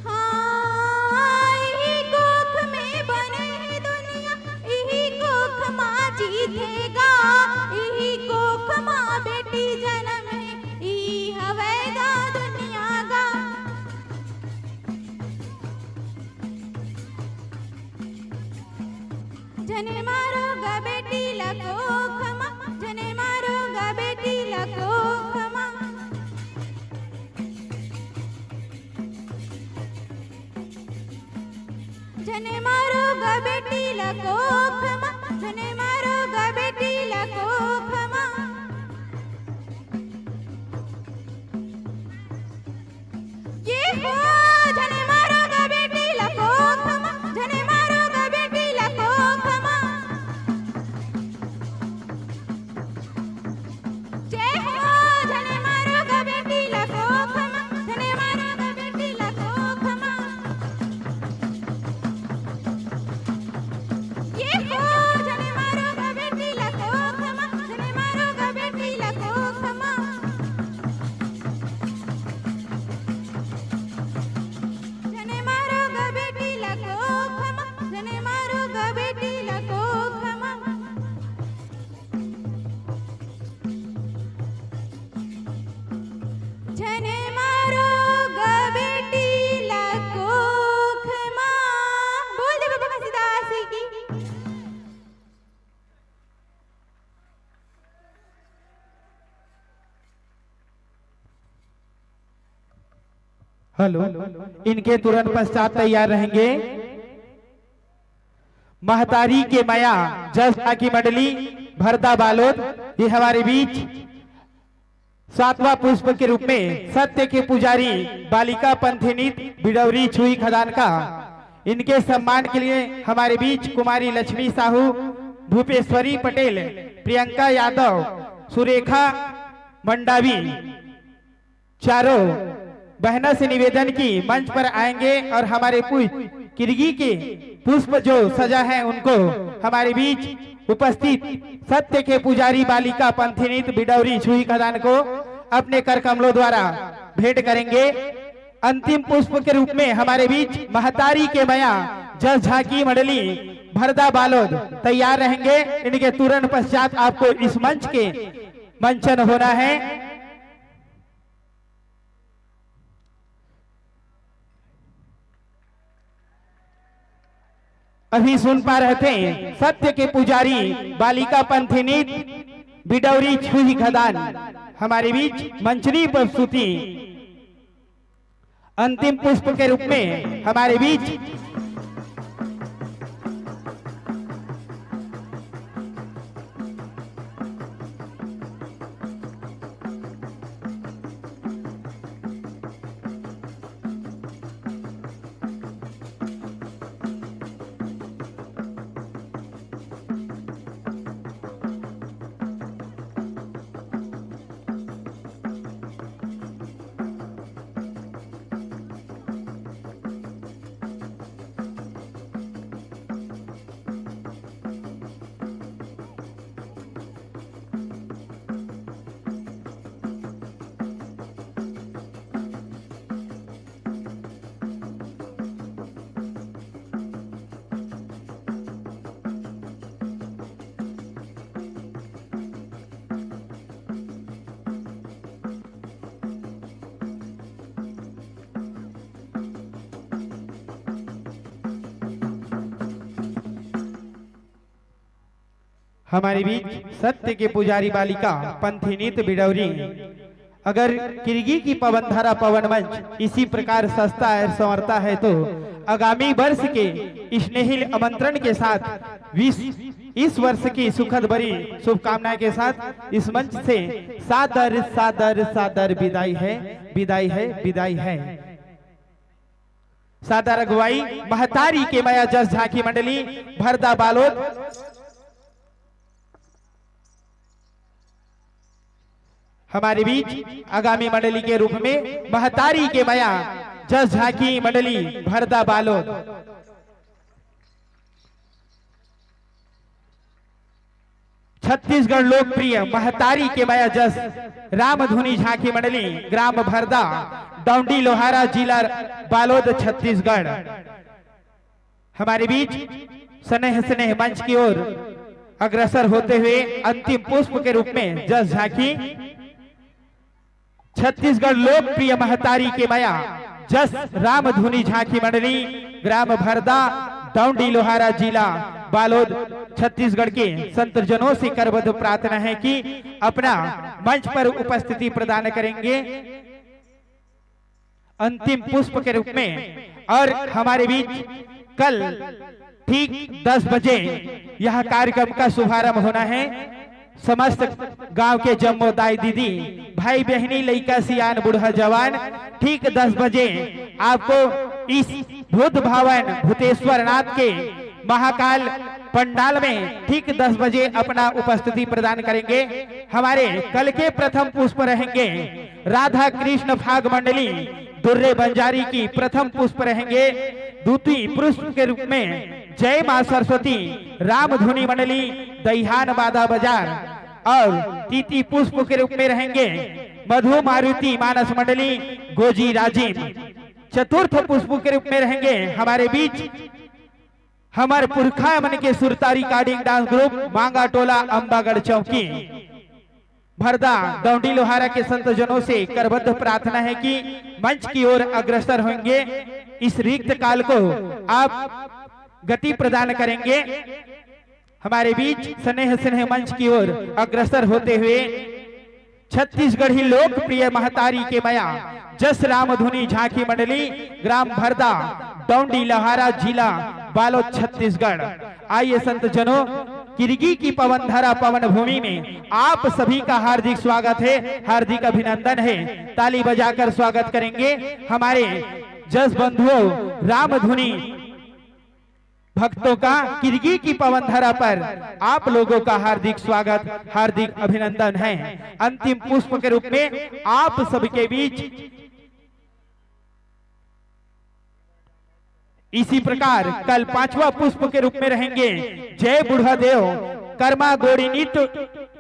हाँ, इही कोख में बने हे दुनिया, इही कोख मा जीथे गा, इही कोख मा बेटी जनम हे, ई हवय गा दुनिया गा। झने मारो गा बेटी ला कोख मा, झने मारो गा बेटी ला कोख मा। झने मारो गा बेटी ला कोख मा, झने मारो गा बेटी ला कोख मा। ये हो, झने मारो गा बेटी ला कोख मा, झने मारो गा बेटी ला कोख मा। जय हो, झने मारो गा बेटी ला कोख मा, झने मारो गा बेटी ला कोख मा। ये हो, झने मारो गा बेटी ला कोख मा, झने मारो गा बेटी ला कोख मा। झने मारो गा बेटी ला कोख मा, झने मारो गा बेटी ला कोख मा। झने मारो गा बेटी ला कोख मा। बोल दे बाबा घासीदास की। हेलो, इनके तुरंत पश्चात तैयार रहेंगे महतारी के मया जस झांकी मंडली भरदा बालोद, ये हमारे बीच सातवां पुष्प के रूप में सत्य के पुजारी बालिका पंथी नृत्य बिडौरी छुई खदान का। इनके सम्मान के लिए हमारे बीच कुमारी लक्ष्मी साहू, भूपेश्वरी पटेल, प्रियंका यादव, सुरेखा मंडावी, चारों बहनों से निवेदन की मंच पर आएंगे और हमारे पु-, किरगी के पुष्प जो सजा है उनको हमारे बीच उपस्थित सत्य के पुजारी बालिका पंथी नृत्य बिडौरी छुई खदान को अपने कर कमलों द्वारा भेंट करेंगे। अंतिम पुष्प के रूप में हमारे बीच महतारी के मया जस झांकी मंडली भरदा बालोद तैयार रहेंगे। इनके तुरंत पश्चात आपको इस मंच के मंचन होना है। अभी सुन पा रहे थे सत्य के पुजारी बालिका पंथी नृत्य बिडौरी छुही खदान हमारे बीच मंचनी प्रस्तुति अंतिम पुष्प के रूप में हमारे बीच। हमारे बीच सत्य के पुजारी बालिका पंथी नृत्य बिडौरी। अगर किरगी की पवन धारा पवन मंच इसी प्रकार सजता है, संवरता है, तो आगामी वर्ष के स्नेहिल आमंत्रण के साथ विश-, इस वर्ष की सुखद भरी शुभकामनाएं के साथ इस मंच से सादर, सादर, सादर विदाई है, विदाई है, विदाई है। सादर अगुवाई महतारी के मया जस झांकी मंडली भरदा बालोद। हमारे बीच आगामी मंडली के रूप में महतारी के मया जस झांकी मंडली भरदा बालोद। छत्तीसगढ़ लोकप्रिय महतारी के मया जस रामधुनी झांकी मंडली, ग्राम भरदा, डौंडी लोहारा, जिला बालोद, छत्तीसगढ़। हमारे बीच स्नेह स्नेह मंच की ओर अग्रसर होते हुए अंतिम पुष्प के रूप में जस झांकी छत्तीसगढ़ लोकप्रिय महतारी के मया जस रामधुनी झांकी मंडली, ग्राम भरदा, डौंडी लोहारा, जिला बालोद, छत्तीसगढ़ के संतजनों से करबद्ध प्रार्थना है कि अपना मंच पर उपस्थिति प्रदान करेंगे अंतिम पुष्प के रूप में। और हमारे बीच कल ठीक दस बजे यह कार्यक्रम का शुभारंभ होना है। समस्त गांव के जम्मो दाई दीदी, भाई बहनी, लइका सियान, बूढ़ा जवान, ठीक दस बजे आपको इस भूत भावन भूतेश्वर नाथ के महाकाल पंडाल में ठीक दस बजे अपना उपस्थिति प्रदान करेंगे। हमारे कल के प्रथम पुष्प रहेंगे राधा कृष्ण फाग मंडली दुर्रे बंजारी की, प्रथम पुष्प रहेंगे द्वितीय पुष्प के रूप में जय मां सरस्वती रामधुनी मंडली दहियान बादा बाजार, और तृतीय पुष्प के रूप में रहेंगे मधु मारुति मानस मंडली गोजी राजिम। चतुर्थ पुष्प के रूप में रहेंगे हमारे बीच हमर पुरखा मन के सुरता recording dance group मांगा टोला अम्बागढ़ चौकी। भरदा डौंडी लोहारा के संतजनों से करबद्ध प्रार्थना है कि मंच की ओर अग्रसर होंगे, इस रिक्त काल को आप गति प्रदान करेंगे। हमारे बीच स्नेह स्नेह मंच की ओर अग्रसर होते हुए छत्तीसगढ़ी लोकप्रिय महतारी के मया जस रामधुनी झांकी मंडली, ग्राम भरदा, डौंडी लोहारा, जिला बालोद, छत्तीसगढ़। आइए संतजनों, किरगी की पवन धरा पवन भूमि में आप सभी का हार्दिक स्वागत है, हार्दिक अभिनंदन है। ताली बजाकर स्वागत करेंगे हमारे जस बंधुओं रामधुनी भक्तों का। किरगी की पवन धरा पर आप लोगों का हार्दिक स्वागत, हार्दिक अभिनंदन है। अंतिम पुष्प के रूप में आप सबके बीच इसी प्रकार कल पांचवा पुष्प के रूप में रहेंगे जय बुढ़ा देव कर्मा गोड़ी नित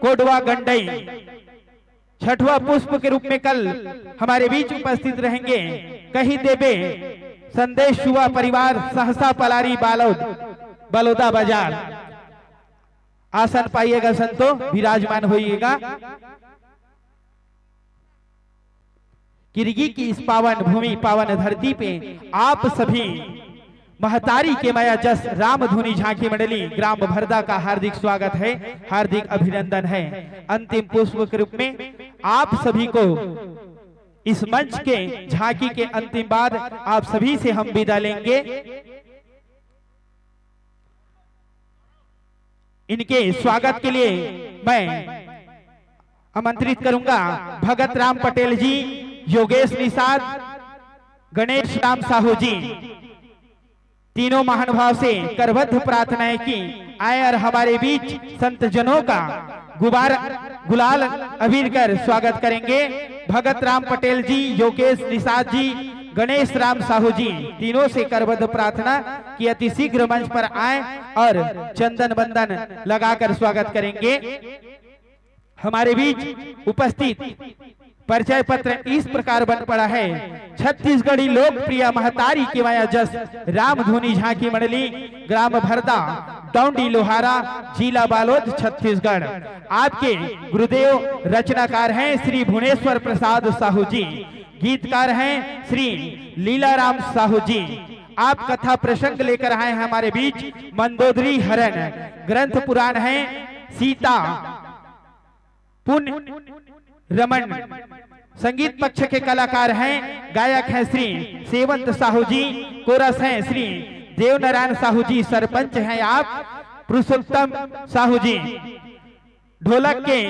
कोडवा गंडई। छठवां पुष्प के रूप में कल हमारे बीच उपस्थित रहेंगे कही देबे संदेश युवा परिवार सहसा पलारी बालोद, बलोदा बाजार। आसन पाइएगा संतो, विराजमान होइएगा। किरगी की इस पावन भूमि, पावन धरती पे आप सभी महतारी के मया जस रामधुनी झांकी मंडली ग्राम भरदा का हार्दिक स्वागत है, हार्दिक अभिनंदन है। अंतिम पुष्प के रूप में आप सभी को इस मंच के झांकी के अंतिम बाद आप सभी से हम विदा लेंगे। इनके स्वागत के लिए मैं आमंत्रित करूंगा भगत राम पटेल जी, योगेश निषाद, गणेश राम साहू जी। तीनों महानुभाव से करबद्ध प्रार्थना है कि आए और हमारे बीच संत जनों का गुबार गुलाल अबीर कर स्वागत करेंगे। भगत राम पटेल जी, योगेश निषाद जी, गणेश राम साहू जी, तीनों से करबद्ध प्रार्थना कि अति शीघ्र मंच पर आए और चंदन बंदन लगाकर स्वागत करेंगे। हमारे बीच उपस्थित परिचय पत्र इस प्रकार बन पड़ा है। छत्तीसगढ़ी लोकप्रिय महतारी के माया जस रामधुनी झांकी मंडली, ग्राम भरदा, डौंडी लोहारा, जिला बालोद, छत्तीसगढ़। आपके गुरुदेव रचनाकार हैं श्री भुवनेश्वर प्रसाद साहू जी, गीतकार हैं श्री लीलाराम साहू जी। आप कथा प्रसंग लेकर आए हैं हमारे बीच। मंदोदरी हरण ग्रंथ पुराण है, सीता पुन रमन। संगीत पक्ष के कलाकार हैं, गायक हैं श्री सेवंत साहू जी, कोरस हैं श्री देवनारायण साहू जी, सरपंच हैं आप पुरुषोत्तम साहू जी, ढोलक के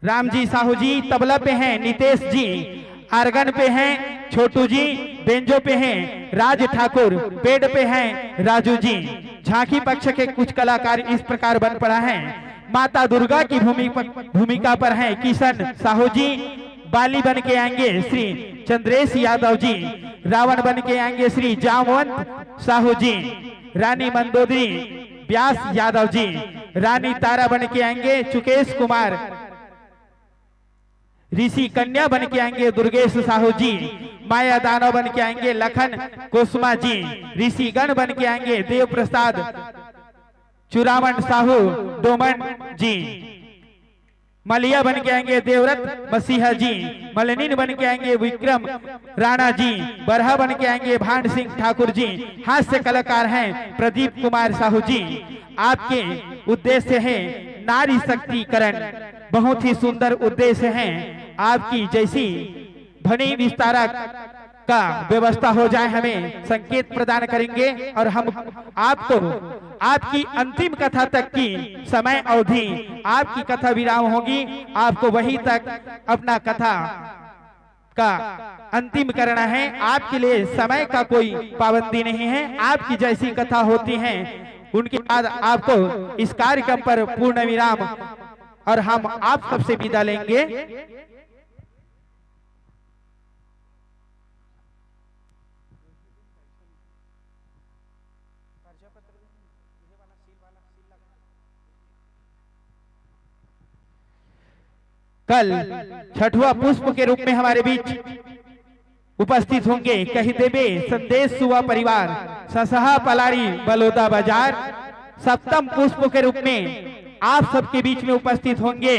राम जी साहू जी, तबला पे हैं नितेश जी, आर्गन पे हैं छोटू जी, बेंजो पे हैं राज ठाकुर, पेड पे हैं राजू जी। झांकी पक्ष के कुछ कलाकार इस प्रकार बन पड़ा हैं। माता दुर्गा की भूमि प-, भूमिका पर हैं किशन साहू जी, बाली बन के आएंगे श्री चंद्रेश यादव जी, रावण बन के आएंगे श्री जामवंत साहू जी, रानी मंदोदरी व्यास यादव जी, रानी तारा बन के आएंगे चुकेश कुमार, ऋषि कन्या बन के आएंगे दुर्गेश साहू जी, माया दानव बन के आएंगे लखन कुसुमा जी, ऋषि गण बन के आएंगे देव प्रसाद चुरावन साहू डोमन जी, मलिया बन के आएंगे देवरत मसीहा जी, मलिनीन बन के आएंगे विक्रम राणा जी, बरहा बन के आएंगे भान सिंह ठाकुर जी, हास्य कलाकार हैं प्रदीप कुमार साहू जी। आपके उद्देश्य है नारी शक्तिकरण, बहुत ही सुंदर उद्देश्य है। आपकी जैसी ध्वनि विस्तारक का व्यवस्था हो जाए, हमें संकेत प्रदान करेंगे और हम आपको आपकी अंतिम कथा तक की समय अवधि, आपकी कथा विराम होगी, आपको वहीं तक अपना कथा का अंतिम करना है। आपके लिए समय का कोई पाबंदी नहीं है। आपकी जैसी कथा होती है, उनके बाद आपको इस कार्यक्रम पर पूर्ण विराम और हम आप सबसे विदा लेंगे। कल छठवां पुष्प के रूप में हमारे बीच उपस्थित होंगे कही देवे संदेश सुवा परिवार, ससहा पलारी बलोदा बाजार। सप्तम पुष्प के रूप में आप सबके बीच में उपस्थित होंगे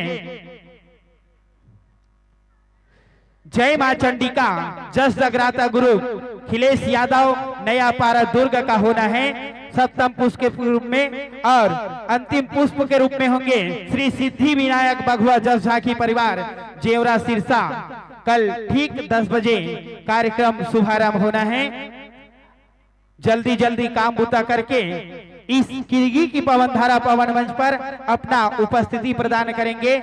जय मां चंडिका, जस जगराता ग्रुप, खिलेश यादव, नया पारा दुर्ग का होना है सप्तम पुष्प के रूप में, और अंतिम पुष्प के रूप में होंगे श्री सिद्धि विनायक बघुआ जस झांकी परिवार, जेवरा सिरसा। कल ठीक दस बजे कार्यक्रम शुभारंभ होना है। जल्दी जल्दी काम बूता करके इस किरगी की पवन धारा पवन मंच पर अपना उपस्थिति प्रदान करेंगे।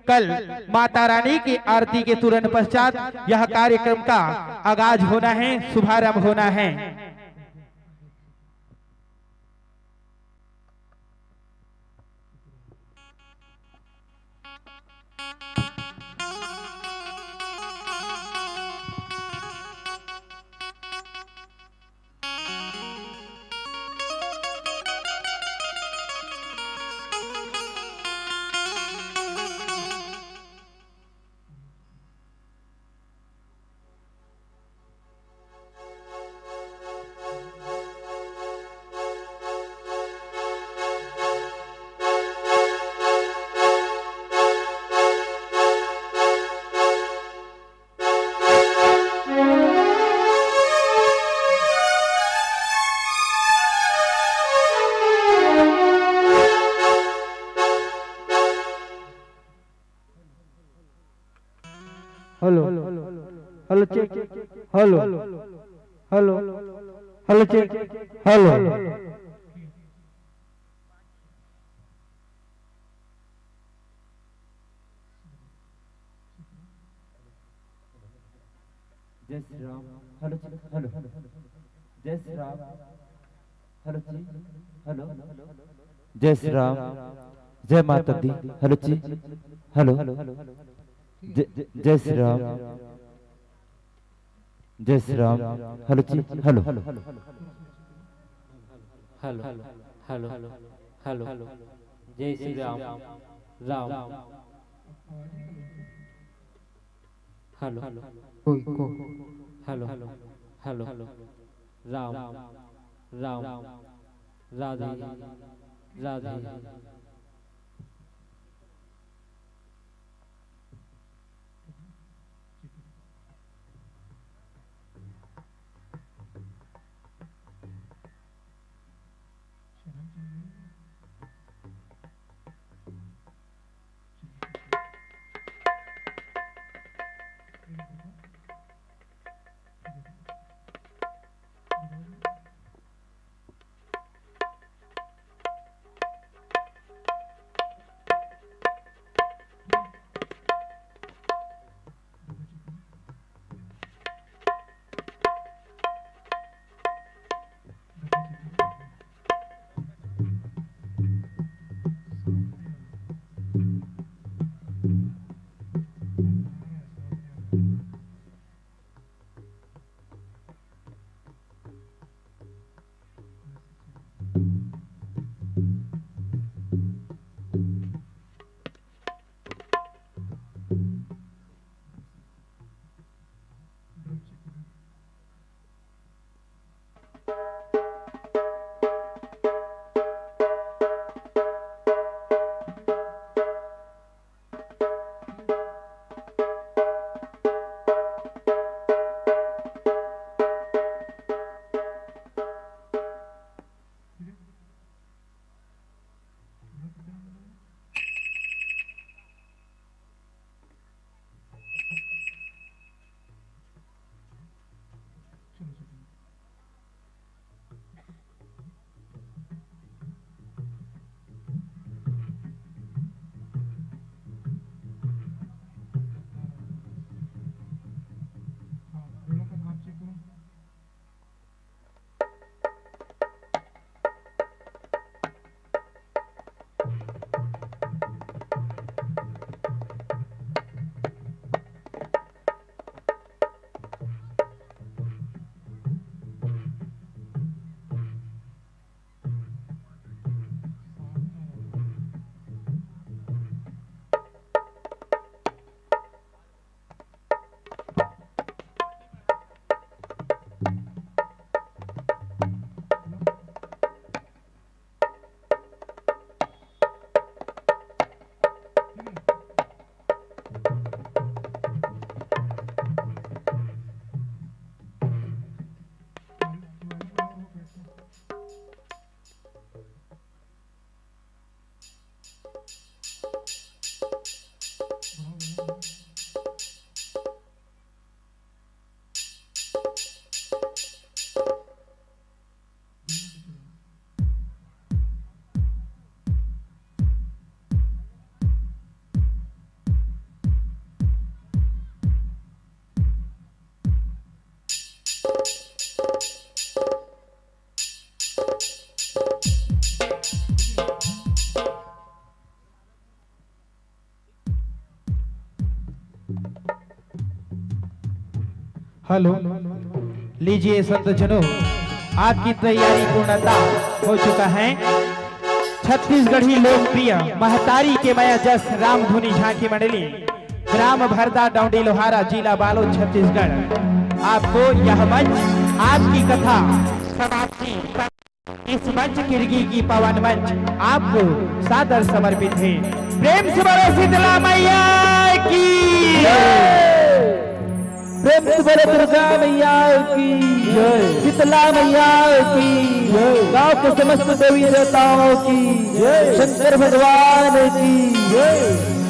कल माता रानी की आरती के तुरंत पश्चात यह कार्यक्रम का आगाज होना है, शुभारंभ होना है। Hello, hello, check. Hello, hello, hello, check. Hello. जय श्री राम। Hello, hello. जय श्री राम। हेलो जी। हेलो। जय श्री राम। जय माता दी। हेलो जी। हेलो। जय, जय, जय श्री राम। जय Shri Ram. Hello ji. Hello. Hello, hello, hello. जय श्री राम। राम। हेलो। कोई को। Hello, hello. Ram, Ram. Radhe, Radhe. Hello, लीजिए संत जनों, आपकी तैयारी पूर्णता हो चुका है। छत्तीसगढ़ी लोकप्रिय महतारी के मया जस रामधुनी झांकी मंडली, ग्राम भरदा, डौंडी लोहारा, जिला बालोद, छत्तीसगढ़। आपको यह मंच आपकी कथा समाप्ति इस मंच किरगी की पावन मंच आपको सादर समर्पित है। प्रेम से बोलो शीतला मैया की। प्रेम से बोलो दुर्गा मैया की। शीतला मैया की। गांव के समस्त देवी देवताओं की। शंकर भगवान की।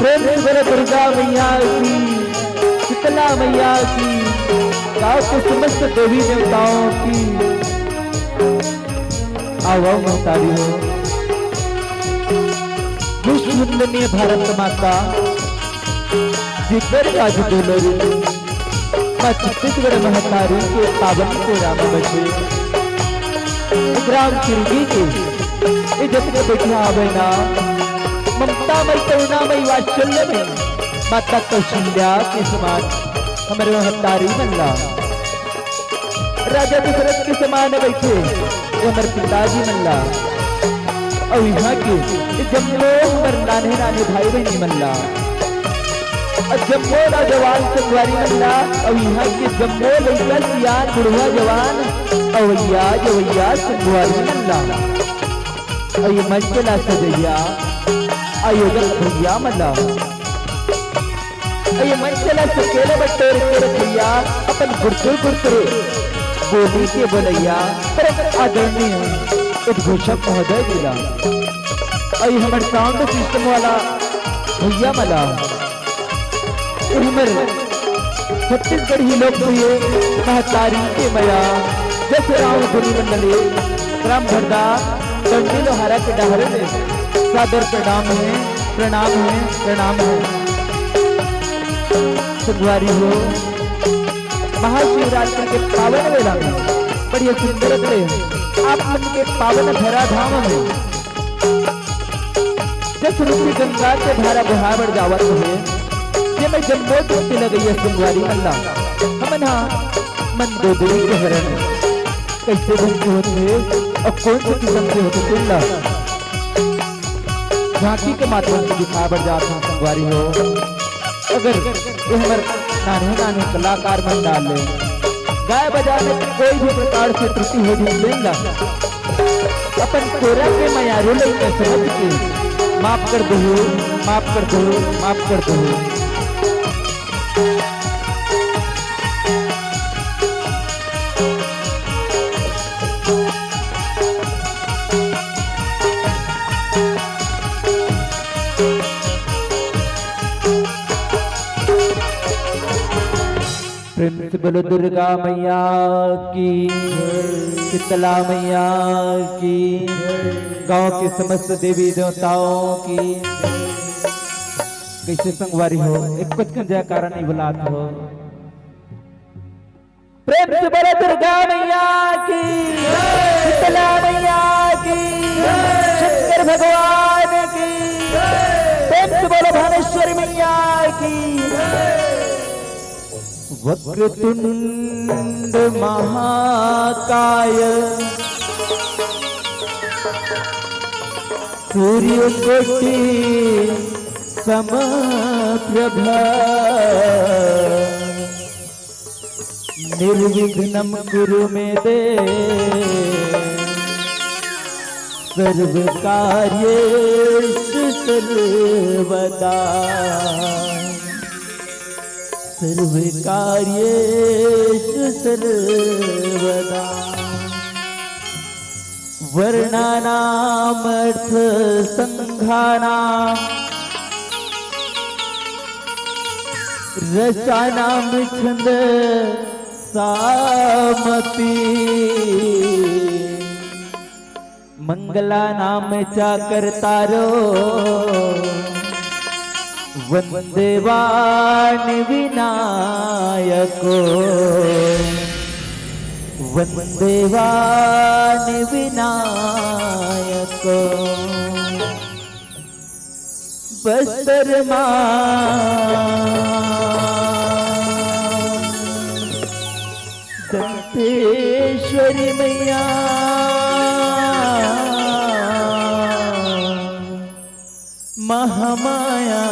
प्रेम से बोलो दुर्गा मैया की, शीतला मैया की, गांव के समस्त देवी देवताओं की। आओ, आओ महतारी हो। विश्व वंदनीय भारत माता, जिगर राज दुलरी, माँ छत्तीसगढ़ महतारी के पावन कोरा म बसे ग्राम किरगी के ये जतने बैठे हावय ना, ममता मई, करुणा मई, वात्सल्य मई माता कौशल्या के समान हमर महतारी मन ला, राजा दशरथ के समान बैठे ये हमर पिताजी मन ला, अउ इहाँ के ये जम्मो हमर नान्हे नान्हे भाई बहिनी मन ला, अउ जम्मो नौजवान संगवारी मन ला, अउ इहाँ के जम्मो लइका सियान बुढ़वा जवान, अवइया जवइया संगवारी मन ला, अउ ये मंच ला सजइया आयोजक भैया मन ला, अउ ये मंच ला सकेले बटोर के रखइया अपन गुरतुर गुरतुर बोली के बोलइया परम आदरणीय उद्घोषक महोदय जी ला, अउ ये हमर साउंड सिस्टम वाला भैया मन ला, ये हमर छत्तीसगढ़ी लोकप्रिय महतारी के मया जसराम धुनी मंडली, ग्राम भरदा, डंडी लोहारा के डहरे में सादर प्रणाम हे, प्रणाम हे, प्रणाम हे। संगवारी हो, महाशिवरात्रि के पावन बेला में बढ़िया सुंदर से आप मन के पावन धरा धाम में जस रूपी गंगा के धारा बहाय बर जावत हे, जेमे जम्मो डुबकी लगइया संगवारी मन ला हमन हा मंदोदरी के हरन कइसे ढंग के होथे अउ कोन से किसम के होथे, तेन ला झांकी के माध्यम से दिखाय बर जात हन संगवारी हो। अगर ये हमर नान्हे नान्हे कलाकार मन डाले गाय बजाए में कोई भी प्रकार से त्रुटि हो जाए, तेन ला अपन कोरा के मयारू लइका समझ के माफ कर दहू, माफ कर दहू, माफ कर दहू। प्रेम से बोलो दुर्गा मैया की, शीतला मैया की, गांव के समस्त देवी देवताओं की। कइसे संगवारी हो, एक कुछ जयकारा नहीं बुलात हो। प्रेम से बोलो दुर्गा मैया की, शीतला मैया की, शंकर भगवान की। प्रेम से बोलो भानेश्वरी मैया की। वक्रतुंड महाकाय सूर्यकोटि समप्रभ निर्विघ्नं कुरु मे देव सर्वकार्येषु सर्वदा। सर्वकार्येषु सर्वदा। वर्णानामर्थसङ्घानां रसानां छन्दसामपि। मङ्गलानां च कर्तारो वन्देवान् विनायको। वन्देवान् विनायको। बस्तर मा दंतेश्वरी मैया महामाया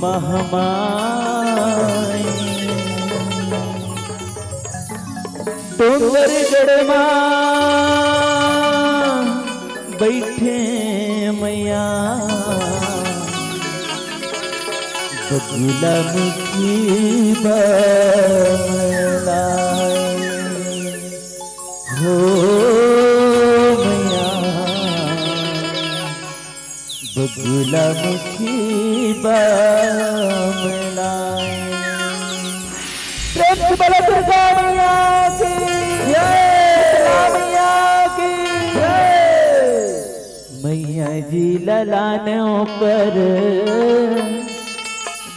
महामाई। डोंगरगढ़ मा बइठे मैया बगुला मुखी बमलाए हो मैया बगुला मुखी बमलाए। प्रेम से बोलो दुर्गा मैया की जय। दुर्गा मैया की जय। मैया जी ललान ऊपर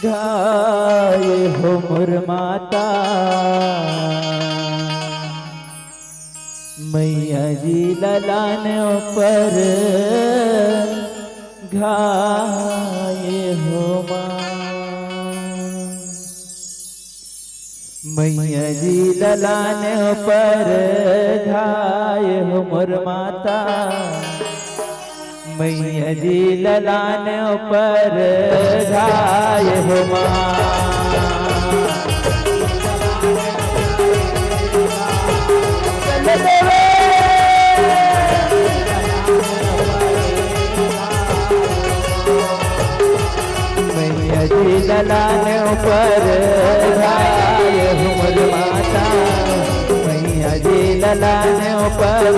घाय हो मोर माता। मैया जी ललान ऊपर घाय हो माँ। मैया जी ललान ऊपर घाय हो मोर माता। मैया जी ललान ऊपर घाय हो माँ। मैया जी ललान ऊपर घाय हो मोर माता। मैया जी ललान ऊपर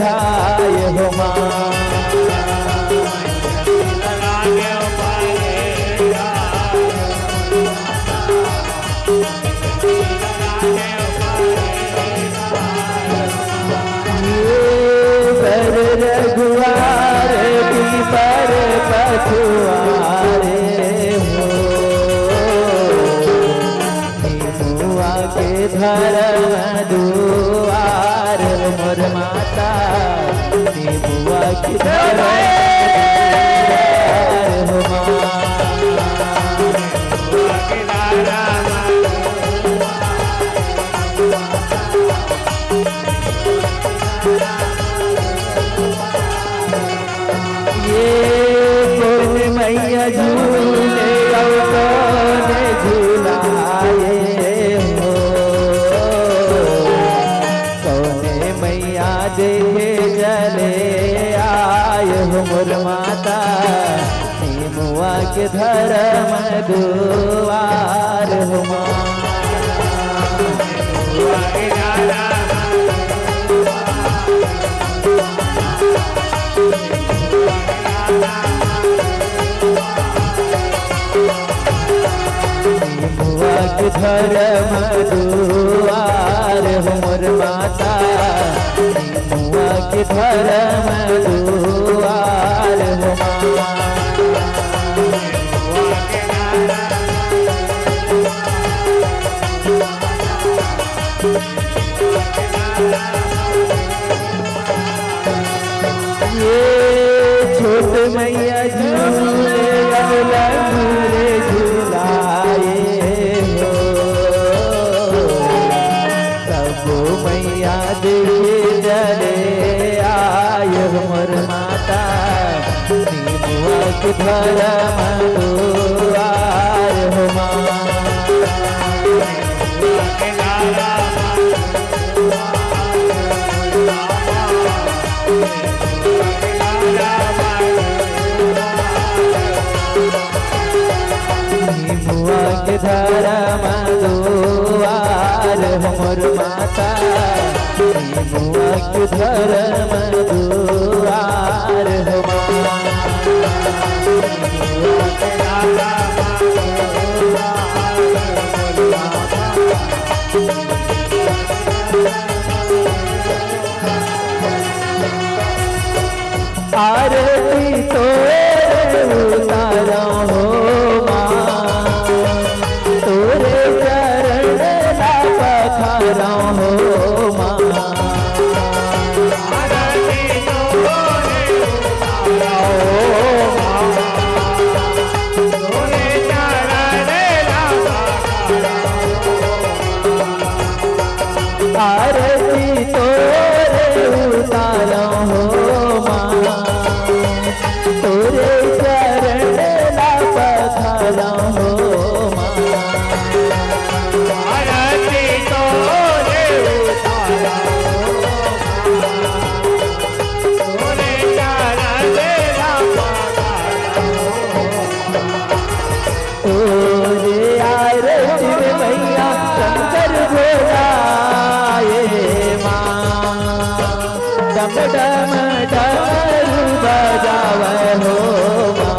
घाय हो माँ। ये बर रघुवार की पर पछुआरे हो। निमुआ के धर्म दुआर मोर माता, निमुआ के धर्म दुआर हो माँ। ये कौन मैया झूले अउ कौन झुलाए हो, कौन मैया देखे चले आए हो मोर माता। निमुआ के धर्म दुआर हो माँ। निमुआ के धर्म दुआर हो मोर माता। निमुआ के धर्म दुआर हो माँ। ये छोट मैया झूले अउ लंगूर झुलाए हो। सबो मैया देखे चले आए हो मोर माता। निमुआ के धर्म दुआर हो माँ। निमुआ के धर्म दुआर हो मोर माता। निमुआ के धर्म दुआर हो माँ। आरती तोरे उतारा हो माँ, तोरे चरण ला पखारा हो माँ। आरती तोरे उतारा हो माँ, तोरे चरण ला पखारा हो माँ। आरती तोरे उतारा हो माँ, तोरे चरण ला पखारा हो माँ। आरती तोरे उतारा हो माँ, तोरे चरण ला पखारा हो माँ। तोरे आरती में मैया शंकर भोला ए माँ, डम डम डमरू बजावे हो माँ।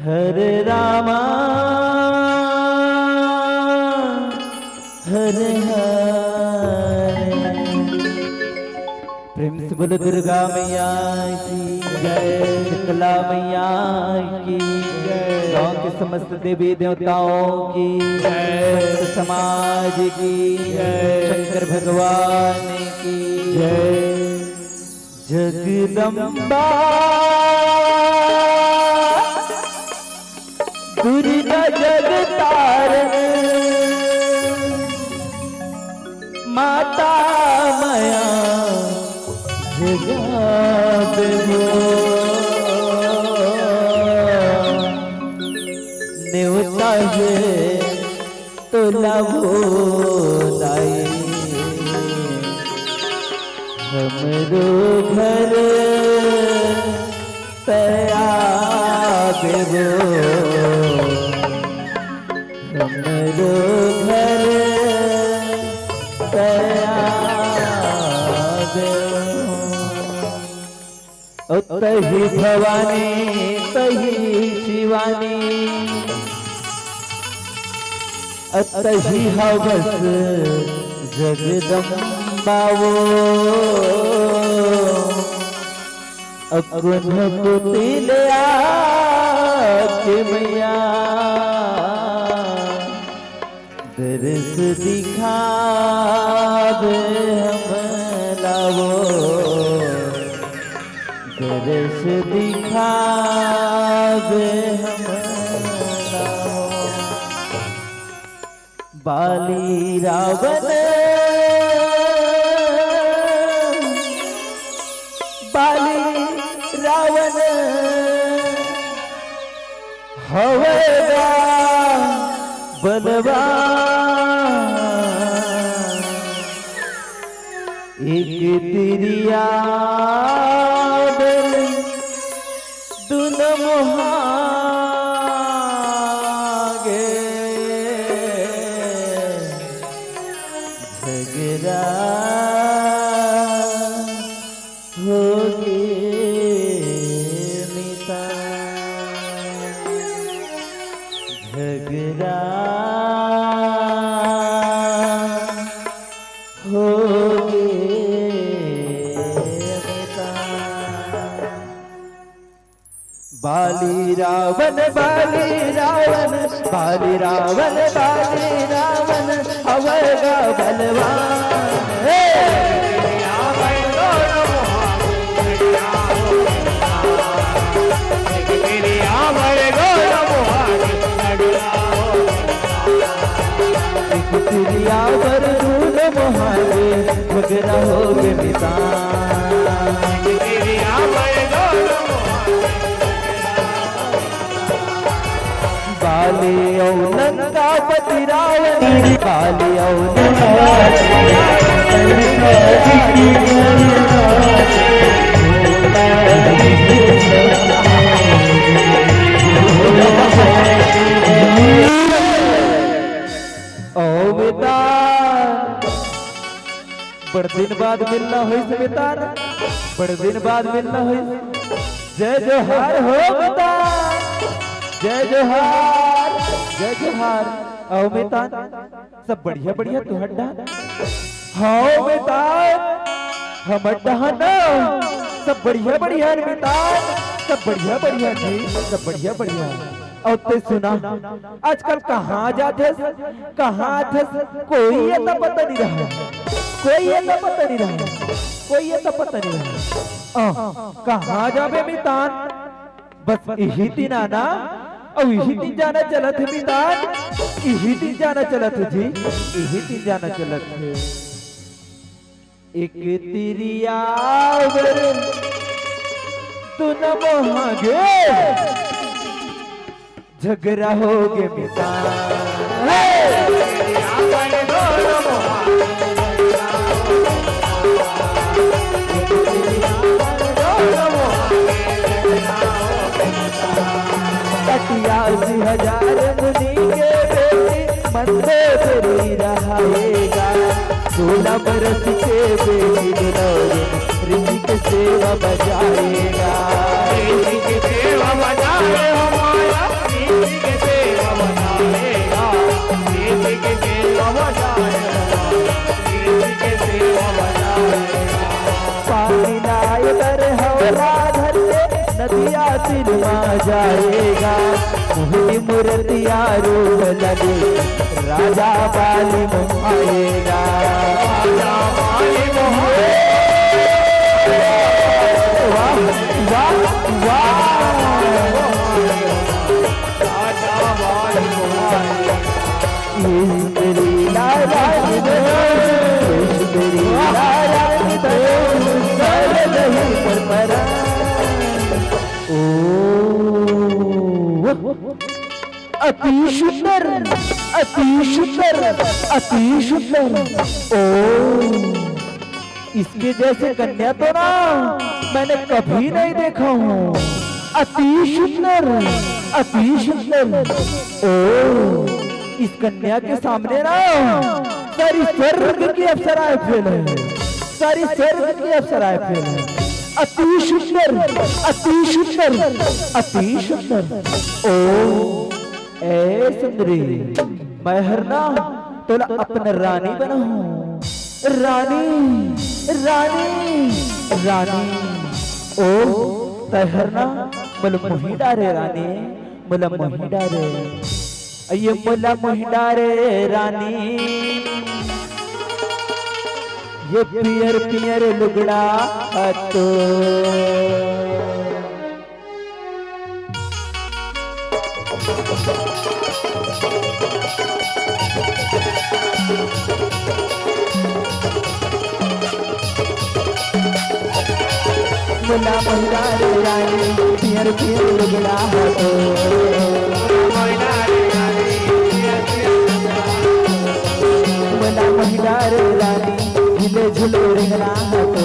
हरे रामा, हरे हरे। प्रेम से बोलो दुर्गा मैया की जय, शीतला मैया की जय, गांव के समस्त देवी देवताओं की जय, संत समाज की जय, शंकर भगवान की जय। जगदम्बा दुर्गा जगतारण माता मया जगावे हो। नेवता है तोला वो दाई, हमरो घर तया देवो, हमरो घर तया देवो। ओ तही भवानी, तही शिवानी, ओ तही हवस जगदम्बा वो। अकुन कुटिल आके मैया दरस दिखावे हमला वो, दरस दिखावे हमला वो। बाली रावण, बाली रावण हवय गा बलवान। एक तिरिया बेल दुनो मुहागे झगड़ा होगे मिता, झगड़ा होगे मिता। बाली रावण, बाली रावण, बाली रावण, बाली रावण, अवय गा बलवान। हे! एक तिरिया बर दून मोहागे, झगड़ा होगे मितान। बाली अउ लंकापति रावण, बाली अउ लंकापति रावण। ओ बेटा, बड़ दिन बाद मिलना होइस मितान, बड़ दिन बाद मिलना होइस। जय जोहार हो मितान, जय जोहार, जय जोहार। अउ मितान, सब बढ़िया बढ़िया तुंहर डहन? हव मितान, हमर डहन ना सब बढ़िया बढ़िया मितान, सब बढ़िया बढ़िया जी, सब बढ़िया बढ़िया। अउ ते सुना, आजकल कहाँ जाथस, कहाँ आथस, कोई अता पता नइ रहय, कोई अता पता नइ रहय, कोई अता पता नइ रहय। अ, कहाँ जाबे मितान? बस इही तीन आना, अउ इही तीन जाना चलत हे मितान, इही तीन जाना चलत हे जी, इही तीन जाना चलत हे। एक तिरिया बर दून मोहागे, झगड़ा होगे मितान। हे! कटिया जी हजार मुनि के बेटी, मंदोदरी रहाएगा। सोलह बरस के बेटी दुलौरी, ऋषि के सेवा बजाएगा। ऋषि के सेवा बजाए हो माया, ऋषि के सेवा बजाएगा। ऋषि के सेवा बजाए हो माया, ऋषि के सेवा बजाएगा। पानी लाए बर हौला धर के नदिया तीर मा जाएगा। मोहिनी मूरतिया रूप लगे राजा बाली मोहाएगा। राजा बाली मोहाएगा। वाह, वाह, वाह। राजा बाली मोहाएगा। ये सुंदरी लाला की बहू, ये सुंदरी लाला की बहू, चल रही पर परा। ओ, अति सुंदर, अति सुंदर, अति सुंदर। ओ, इसके जैसे कन्या तो ना मैंने कभी नहीं देखा हूँ। अति सुंदर, अति सुंदर। ओ, इस कन्या के सामने ना सारी स्वर्ग की अप्सराएं फेल हैं, सारी स्वर्ग की अप्सराएं फेल हैं। अति सुंदर, अति सुंदर, अति सुंदर। ओ, ए सुंदरी, मैं हर ना तोला अपन रानी बनाहूँ। रानी, रानी, रानी। ओ, तैं हर ना मोला मोही डारे रानी, मोला मोही डारे। ये मोला मोही डारे रानी, ये पियर पियर लुगड़ा ह तो। मोला मोही डारे रानी, पियर पियर लुगड़ा ह तो। मोला मोही डारे रानी, झूले झूले रेंगना ह तो।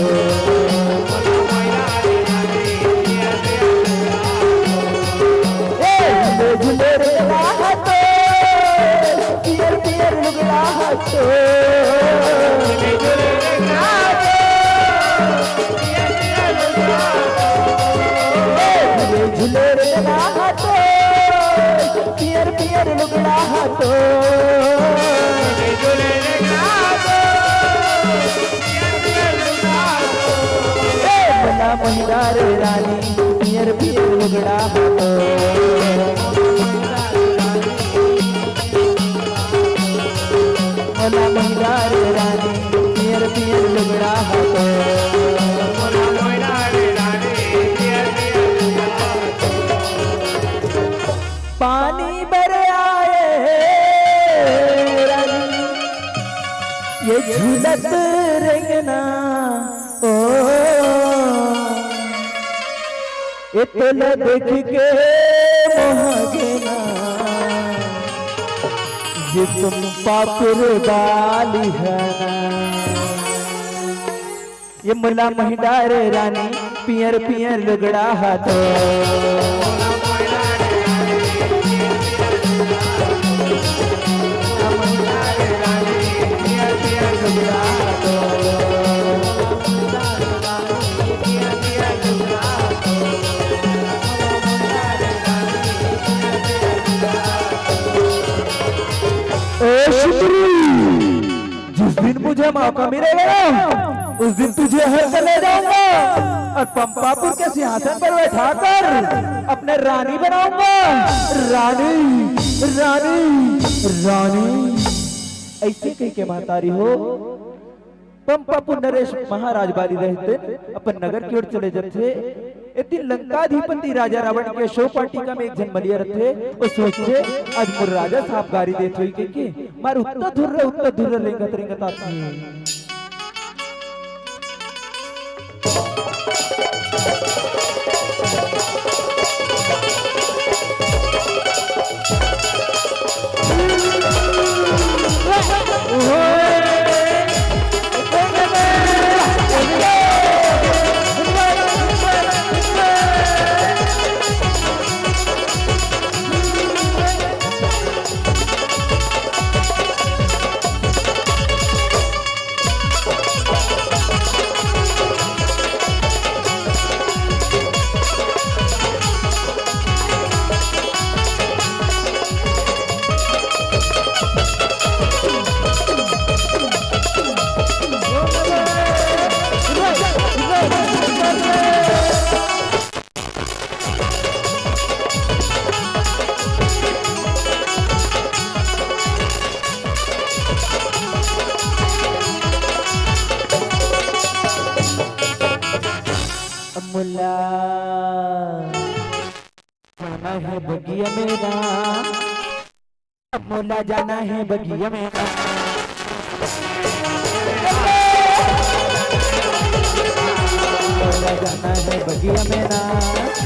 ए, झूले झूले रेंगना ह तो, पियर पियर लुगड़ा ह तो। ए, झूले झूले रेंगना ह तो, पियर पियर लुगड़ा ह तो। ए, मोला मोही डारे रानी, पियर पियर लुगड़ा ह तो। ये झूलत रेंगना, ओ, ये तोला देख के मोहा गेना, ये तुम पापुर बाली है ना। ये मोला महिंडा रे रानी, पियर पियर लुगड़ा हा तो। ए सुंदरी, जिस दिन मुझे मौका मिलेगा ना, उस दिन तुझे हर कर ले जाऊंगा और पंपापुर के सिंहासन पर बैठाकर अपने रानी बनाऊंगा। रानी, रानी, रानी। ऐसे कह के महतारी हो, पंपापुर नरेश महाराज बारी रहते, अपन नगर की ओर चले जाते। ए दिन लंकाधिपति राजा रावण के शोक वाटिका में एक झन मलिया रथे, ओ सोचथे, "आज मोर राजा साहब गारी देत होही," कहिके, मार उत्ता धुर्रा, उत्ता धुर्रा रेंगत, रेंगत आथे। मोला जाना है बगिया में ना, मोला जाना है बगिया में ना। मोला जाना है बगिया में ना,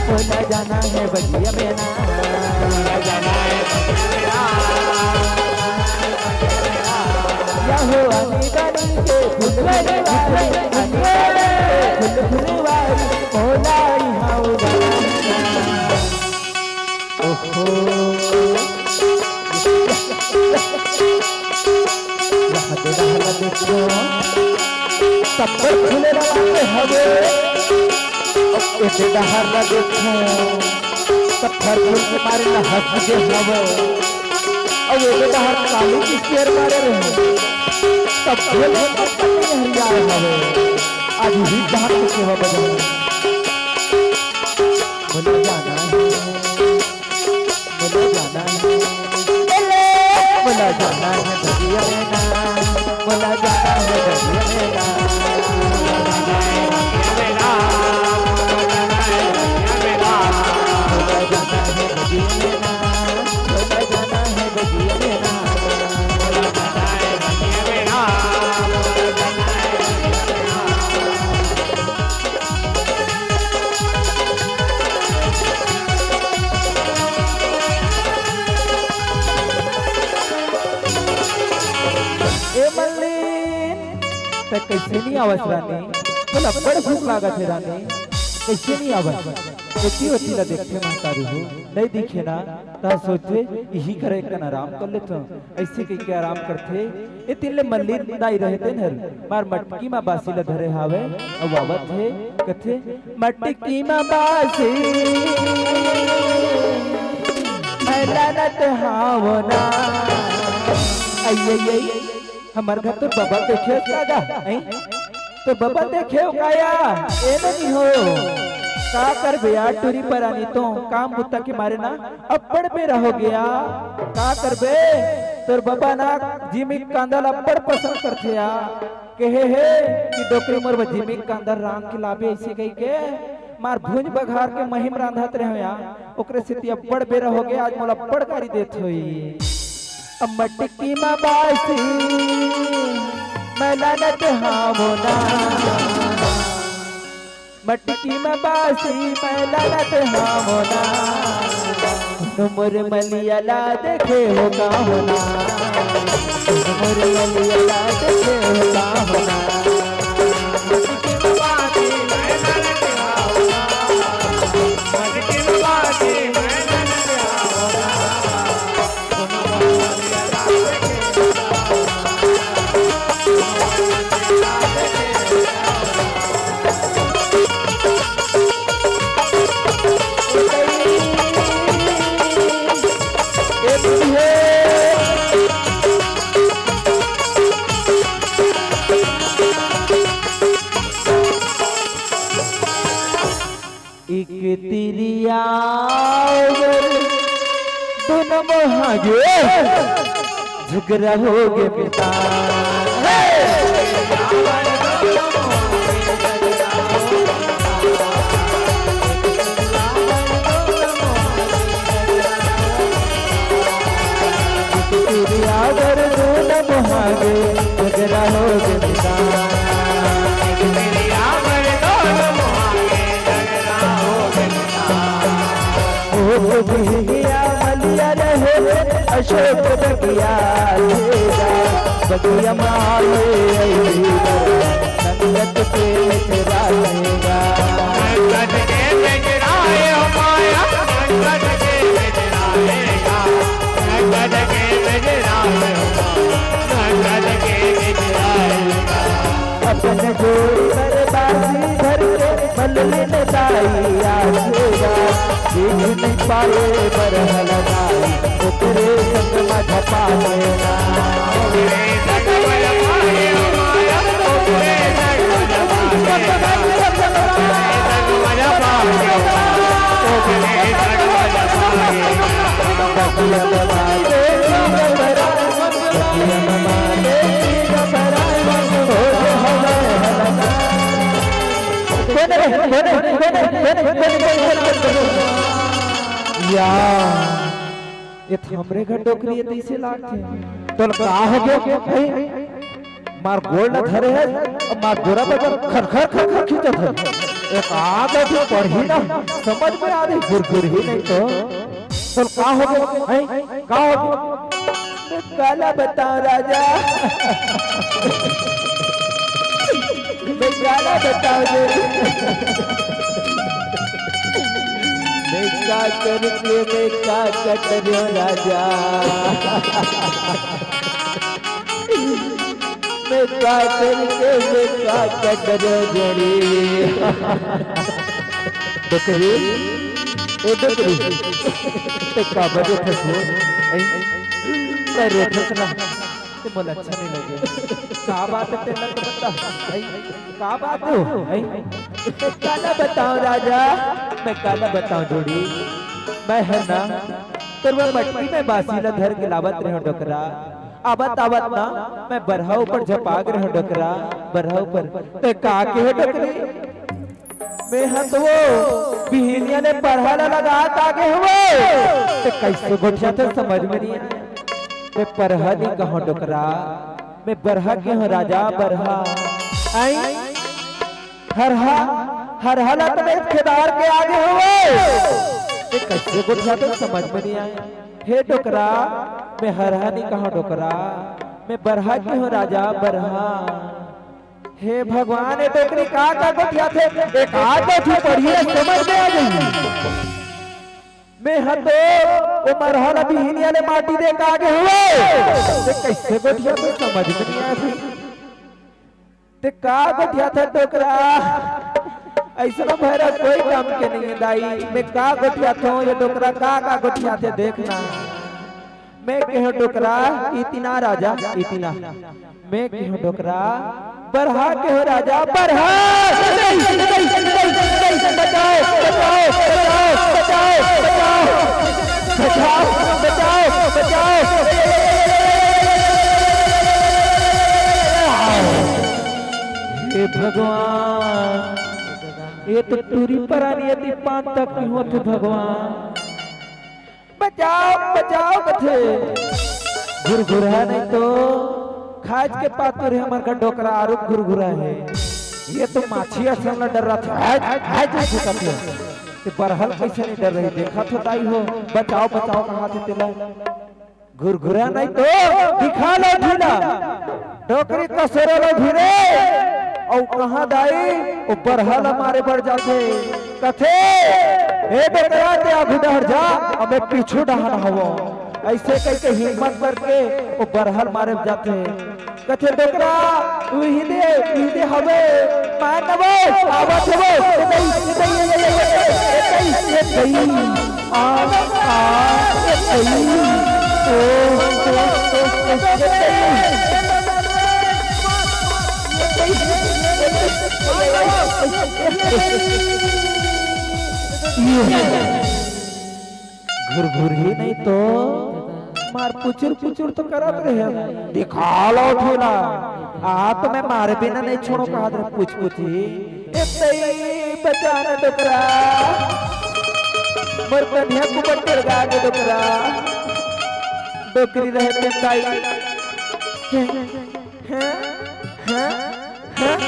मोला जाना है बगिया में ना। या हो आनी बानी के फुलवारी, आनी बानी के फुल फुलवारी, मोला इहाँ उजाला। ओहो। रहत रहत देखो, तब फूले रवा के हवे। अब एदे डहर ला देखो, तब फर फूल के मारे ला हंस के हवे। अब एदे डहर काली के शेर मारे रहे, तब फूल के पत्ता नहीं हरिया हवे। आज ही डहर के सेवा बजावे। बोला जाना है। मोला जाना है, मोला जाना है बगिया में ना, मोला जाना है बगिया में ना। मोला जाना है बगिया में ना, मोला जाना है बगिया में ना। ए मल्लिन, तैं कइसे नइ आवस रानी? मोला अब्बड़ भूख लागत हे रानी, कइसे नइ आवस? एती ओती ला देखथे महतारी हो, नइ दिखे ना, त सोचथे इही करा एक कन आराम कर लेथंव। अइसे कहिके आराम करथे। ए तीर ले मल्लिन दाई रहिथे न, मार मटकी म बासी ल धरे हावय, अउ आवत हे, कथे, "मटकी म बासी मैं लानत हाव ना।" अई, अई, अई, हमर घर तोर बबा देखे हस का गा? अई? तोर बबा देखे हो का या? ए नइ हो। का करबे यार, टूरी परानी तो काम बुता के मारे ना अब्बड़ बेरा हो गे। का करबे, तोर बबा ना जिमी कांदा ल अब्बड़ पसंद करथे या। कहे हे कि डोकरी मोर बर जिमी कांदा रांध के लाबे, अइसे कहिके मार भूंज बघार के महिम रांधत रहेंव या। ओकरे सेती अब्बड़ बेरा हो गे, आज मोला अब्बड़ गारी देत होही। अब मटकी म बासी मैं लानत हावों ना। मटकी में बासी मैं लानत हावों ना। कोनो मोर मलिया ला देखे हो का हो ना। कोनो मोर मलिया ला देखे हो का हो ना। मटकी में बासी मैं लानत हावों ना। मटकी में बासी मैं लानत हावों ना। एक तिरिया बर दुनो मोहागे झगरा होगे बेटा। एक तिरिया बर दुनो मोहागे झगरा होगे बेटा। एक तिरिया बर दुनो मोहागे ओ बिहनिया मलिया रहे अशोक बगिया तेरा, बगिया माले अइबा, संगत के मिजरा तेरा। संगत के मिजरा ए माया, संगत के मिजरा तेरा, संगत के मिजरा ए माया, संगत के मिजरा तेरा। अपन जोड़ी बर बासी धर के मललिन दाई आसेगा। देख नहीं पाए बरहल दाई, ओकरे संग मझ पाए ना। ओकरे संग मझ पाए ना, ओकरे संग मझ पाए ना। ओकरे संग मझ पाए ना, ओकरे संग मझ पाए ना। बगिया बाबा देख नहीं पाए। कोने रे, कोने, कोने, कोने, कोने, कोने, कोने, कोने। या, ये तो हमरे घर डोकरी हे, तइसे लागथे। तोला का हो गया? हैं? मार गोड़ ल धरे हे, अउ मार गोरा बदन खर, खर, खर, खर खींचत हे। एक आध अभी पढ़ही ना, समझ में आही, गुरगुरही नहीं तो। तोला का हो गया? हैं? का हो गया? मैं काला बतावं राजा, मैं काला बतावं जी। मैं का करके मैं का कटरियो राजा, मैं का करके मैं का कटरियो जोड़ी। डोकरी, ए डोकरी, ते का बजे थे फोन? ऐ, मैं रोथस ना, ते मोला अच्छा नहीं लगे। का बात हे तेला तो बता। ऐ, का बात हे? ऐ, काला बतावं राजा, मैं काला बतावं जोड़ी। मैं हे ना, तोर वो मटकी में बासी ला धर के लावत रहेंव डोकरा। आवत आवत ना, मैं बरहा ऊपर झपा गे रहेंव डोकरा, बरहा ऊपर। ते का केहे डोकरी? मैं ह तो वो बिहनिया ले बरहा ला लगात आगे हवंव। ते कइसे गोठियाथस समझ में नइ आय। मैं बरहा नइ कहंव डोकरा, मैं बरहा केहेंव राजा बरहा। अई हरहा, हरहा ला तो मैं खेदार के आगे हवंव। ते कइसे गोठियाथस समझ में नइ आय। हे डोकरा, मैं हरहा नइ कहंव डोकरा, मैं बरहा केहेंव राजा बरहा। हे भगवान, ए डोकरी का का गोठियाथे, एक आध दू पढ़ही ला समझ में आ जाही। मैं ह तो ओ मरहा ला बिहनिया ले माटी दे के आगे हवंव। ते कइसे गोठियाथे समझ में नइ आय। ते का गोठियाथस डोकरा? अइसनो भैरा कोई काम के नइ हे दाई। मैं का गोठियाथंव, ये डोकरा का का गोठियाथे देखना। मैं केहेंव डोकरा, इतना राजा, इतना। मैं केहेंव डोकरा, बरहा केहेंव राजा, बरहा। बचाओ, बचाओ, बचाओ, बचाओ, बचाओ। बचाओ, बचाओ, बचाओ। हे भगवान, ये तो टूरी परानी अति पान तक नहीं होत हे भगवान। बचाओ, बचाओ कथे। गुरगुरहा नहीं तो खाज के पातुर हे हमर घर डोकरा आरुग घुरघुरा हे। ये तो माछी असन ल डर्राथे। हाय, हाय, जइसे कथे। ते बरहल कइसे नइ डर्रही? देखा तो दाई हो, बचाव, बचाव कहाथे तेला। घुरघुरा नहीं तो दिखा लो ढीला। डोकरी कसोरा लो धीरे। अउ कहाँ दाई, ओ बरहल मारे बर जाथे। कथे, "ए डोकरा, ते आगू डहर जा, अउ मैं पीछू डहर हवं।" अइसे कहिके हिम्मत करके ओ बरहल मारे जाथे। कथे, "डोकरा, उही दे, उही दे हवे, मार नवो, आवत हवो, ए दई, ए दई, ए दई, आ, आ, ए दई, ओ, ओ, ओ, ओ, ए दई, ए दई, ए दई, ए दई।" घुरघुरही नहीं तो मार पुचुर पुचुर तो करत रहे। दिखा लो ढीला। आ तो मैं मारे बिना नहीं छोड़ो कहा दे पुच पुची। ए तई बचाना डोकरा। मोर कन्हैया को बट्टर गा के डोकरा। डोकरी रहे ते ताई। हैं? हैं? हैं? हैं?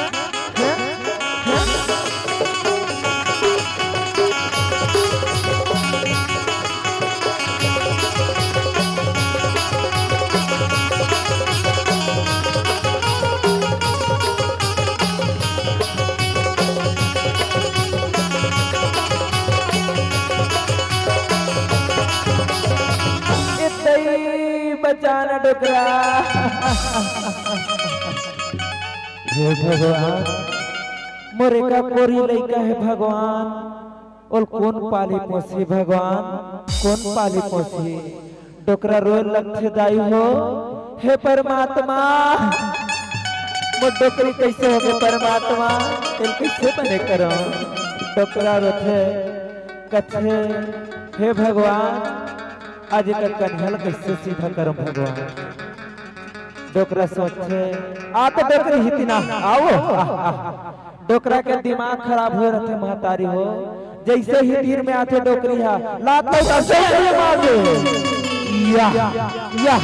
ए तई बचाना डोकरा। हे भगवान, मोर एका कोरी लइका हे भगवान, ओल कोन पाली पोसी भगवान, कोन पाली पोसी? डोकरा रोए लगथे दाई हो, हे परमात्मा, मोर डोकरी कइसे होगे परमात्मा, एल कइसे बने करंव? डोकरा रोथे, कथे, हे भगवान, आज एकर कन्हैया ल कइसे सीधा करंव भगवान? डोकरा सोचथे, "आ तो डोकरी हितिना, आओ।" आह, आह। डोकरा के दिमाग खराब होए रथे महतारी हो। जइसे ही तीर में आथे डोकरी हा, लात लौटा से ये मार दे। या, या,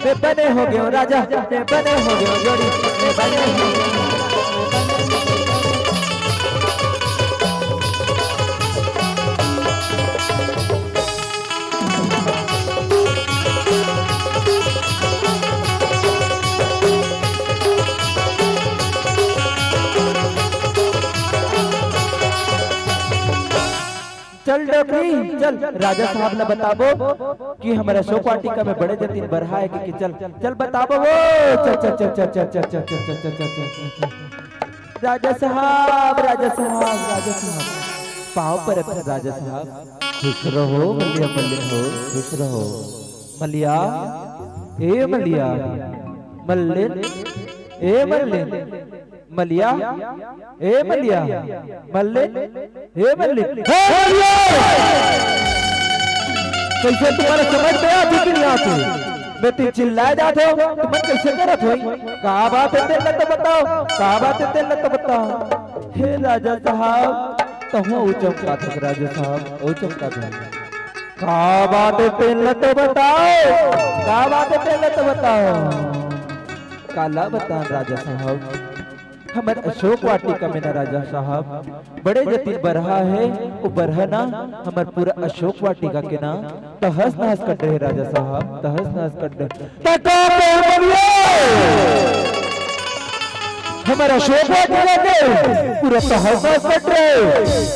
मैं बने हो गयो राजा, मैं बने हो गयो जोड़ी, मैं बने हो गयो। चल डोकरी, चल राजा साहब ला बताबो कि हमर अशोक वाटिका में बड़े जतिन बरहा हे कि, कि चल, चल बताबो वो, चल, चल, चल। राजा साहब, राजा साहब, राजा साहब, पाँव परत हन राजा साहब। खुश रहो मलिया मल्लिन हो, खुश रहो। मलिया, ए मलिया, मल्लिन, ए मल्लिन, मलिया, ए मलिया, मल्लिन, ए मल्लिन, हे मलिया! कइसे तुम्हारा समझ में आथे कि नहीं आथे? मैं तो चिल्लाए जात हों, तुमन कइसे करत होई? का बात हे तेला तो बताओ, का बात हे तेला तो बताओ। हे राजा साहब, तहूँ अउ चमकाथस राजा साहब, अउ चमकाथस। का बात हे तेला तो बताओ, का बात हे तेला तो बताओ। काला बतान राजा साहब, हमर अशोक वाटिका में ना राजा साहब, बड़े जतिन बरहा हे, वो बरहा ना हमर पूरा अशोक वाटिका के ना तहस नहस कर डरे हे राजा साहब, तहस नहस कर डरे। तका पे बनिए! हमर अशोक वाटिका के पूरा तहस नहस कर डरे हे।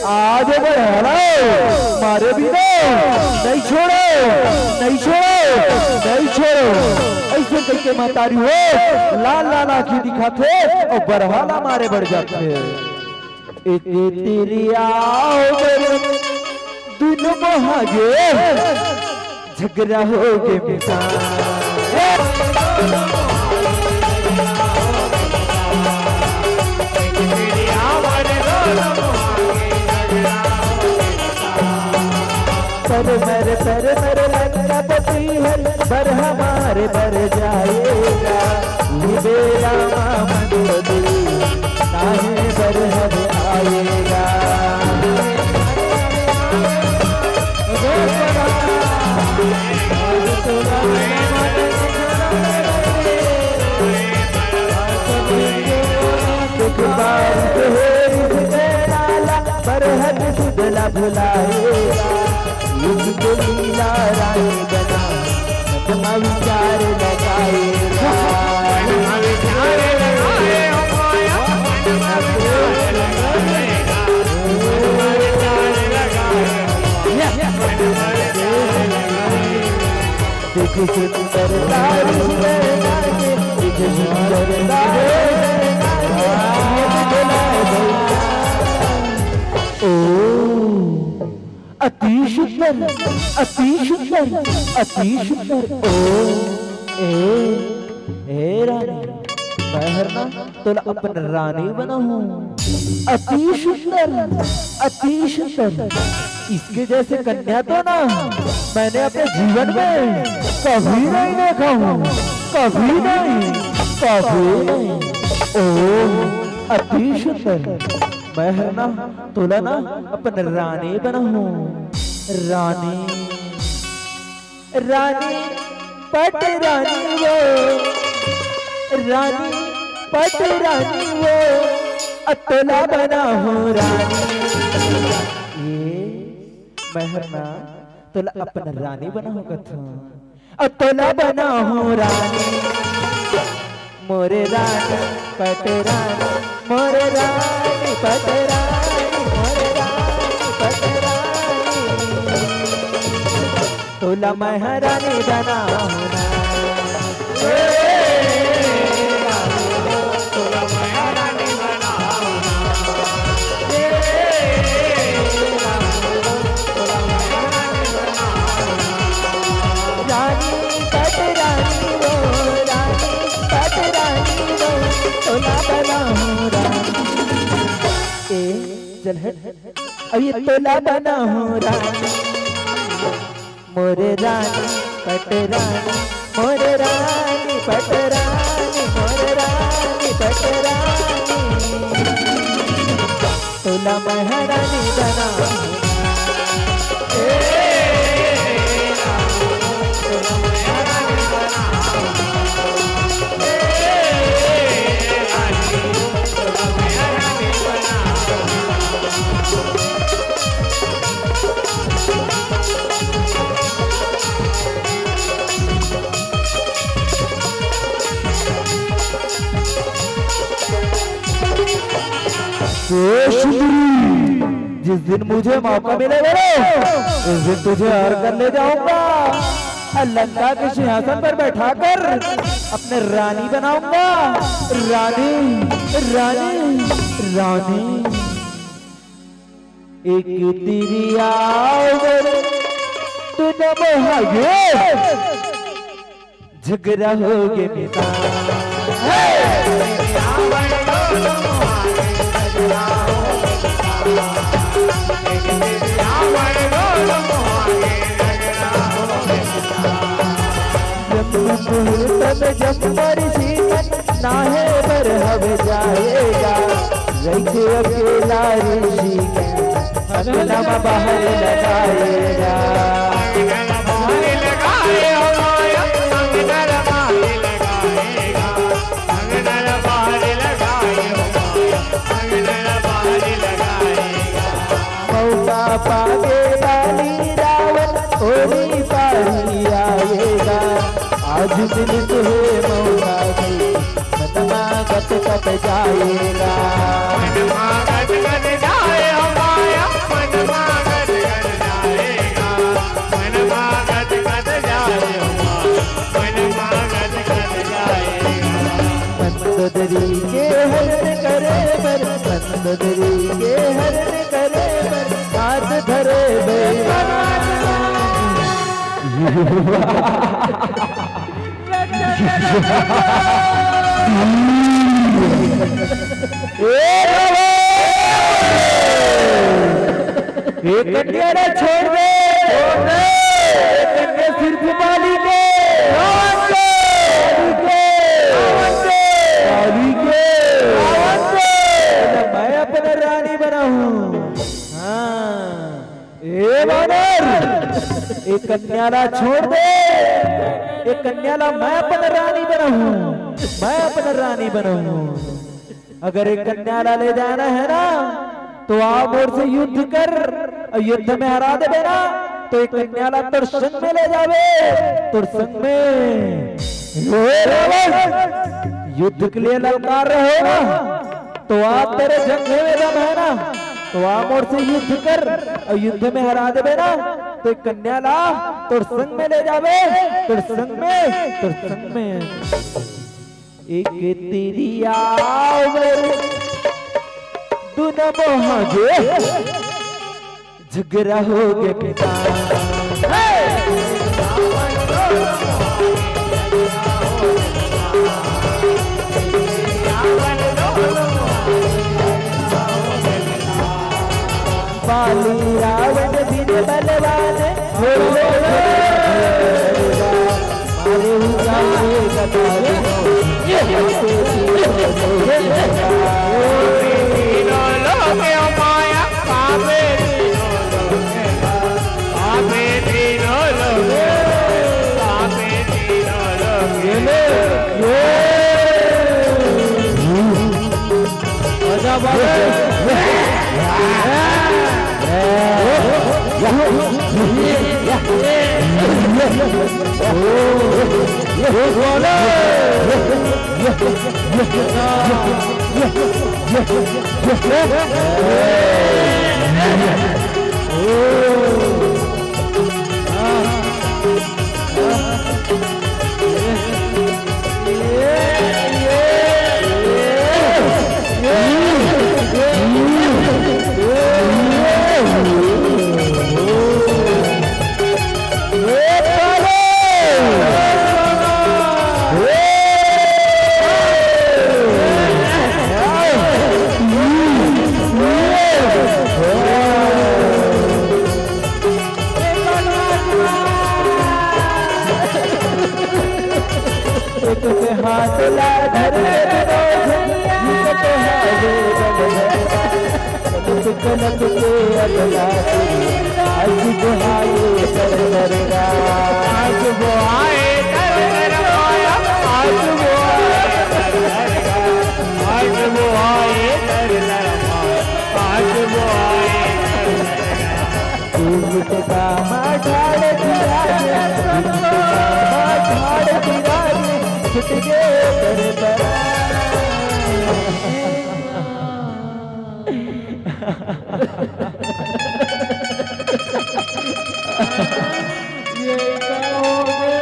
आज बरहा ला मारे बिना नहीं छोड़ंव, नहीं छोड़ंव, नहीं छोड़ंव। अइसे कहिके महतारी हो लाल लाल आँखी दिखाथे अउ बरहा ला मारे बर जाथे। एक तिरिया बर दुनो महागे झगरा होगे मिसान। परमर परमर लंका पति हर बरहा मारे बर जाएगा। ये बेरा मा मन बदली काहे बरहा आएगा। भुलाए रा, युग के लीला रानी बना, मन मा विचार लगाए रा। मन मा विचार लगाए हो माया, मन मा विचार लगाए रा, मन मा विचार लगाए हो माया, मन मा विचार लगाए रा। देखे सुंदर तारी नैना के, देखे सुंदर तारी नैना के, ओ, अति सुंदर, अति सुंदर, अति सुंदर। ओ, ए, ए रानी, मैं हर ना तोला अपन रानी बनाहूँ। अति सुंदर, अति सुंदर। इसके जैसे कन्या तो ना मैंने अपने जीवन में कभी नहीं देखा हूँ, कभी नहीं, कभी नहीं। ओ, अति सुंदर। मैं हर ना तोला ना अपन रानी बनाहूँ। रानी, रानी पट रानी वो, रानी पट रानी वो, अ तोला बनाहूँ रानी। ए, मैं हर ना तोला अपन रानी बनाहूँ कथूँ। अ तोला बनाहूँ रानी, मोरे रानी पट रानी, मोरे रानी पट रानी, मोरे रानी पट रानी। तोला मैं ह रानी बनाहूँ ना। ए, तोला मैं ह रानी बनाहूँ ना। ए, रानी पट रानी वो, रानी पट रानी वो, तोला बनाहूँ रानी। ए, चल हट। अब ये तोला बनाहूँ रानी, मोरे रानी पट रानी, मोरे रानी पट रानी, मोरे रानी पट रानी। तोला मैं ह रानी बनाहूँ। ए, ए सुंदरी, जिस दिन मुझे मौका मिलेगा ना, उस दिन तुझे हर कर ले जाऊंगा। और लंका के सिंहासन पर बैठाकर अपने रानी बनाऊंगा। रानी, रानी, रानी। एक तिरिया वर तू नमो हगे। झगड़ा हो गे मितान। जब मुहूर्त में जब पर जीवन नाहे बर हव जाएगा, रहिके अकेला ऋषि के अंगना में बाहर लगाएगा। अंगना बाहर लगाए हो माया, अंगना बाहर लगाएगा, अंगना बाहर लगाए हो माया, अंगना बाहर लगाएगा। मौका पाके बाली रावण ओरी पारी आएगा। आज मिली तुहे मौका की, मनमा गत कट जाएगा। मनमा गत कट जाए हो माया, मनमा गत कट जाएगा। मनमा गत कट जाए हो माया, मनमा गत कट जाएगा। मंदोदरी के हरण करे बर, मंदोदरी के हरण करे बर, हाथ धरे बर। ए बाबा! ए कन्या ला छोड़ दे। छोड़ दे। ए कन्या सिर्फ बाली के। बाली के। बाली के। मैं अपन रानी बनाहूँ। हाँ। ए बानर, ए कन्या ला छोड़ दे। ए कन्या ला मैं अपन रानी बनाहूँ। मैं अपन रानी बनाहूँ। अगर एक कन्या ला ले जाना है ना, तो आ मोर से युद्ध कर, अउ युद्ध में हरा देबे ना, तो एक कन्या ला तोर संग में ले जाबे, तोर संग में। हे रावण, युद्ध के लिए ललकार रहे हो ना, तो आज तेरे जंघे में दम है ना, तो आ मोर से युद्ध कर, अउ युद्ध में हरा देबे ना, तो एक कन्या ला तोर संग में ले जाबे, तोर संग में, तोर संग में। एक तिरिया बर दुनो मोहा गे, झगड़ा हो गे पिता। बाली रावण बिन बलवान, हो एक पे हाथ ला धर के दुनो झनिया, एक पे हाथ ला धर के। कनक कनक के अबला आज बुहाए कर करगा। आज बुहाए कर करगा। आज बुहाए कर करगा। आज बुहाए कर करगा। आज बुहाए कर करगा। तू मिटका मा ठाड़ दिया रे, मिटका मा ठाड़ दिया रे, छुट गे तेरे परान। ये क्या हो गए?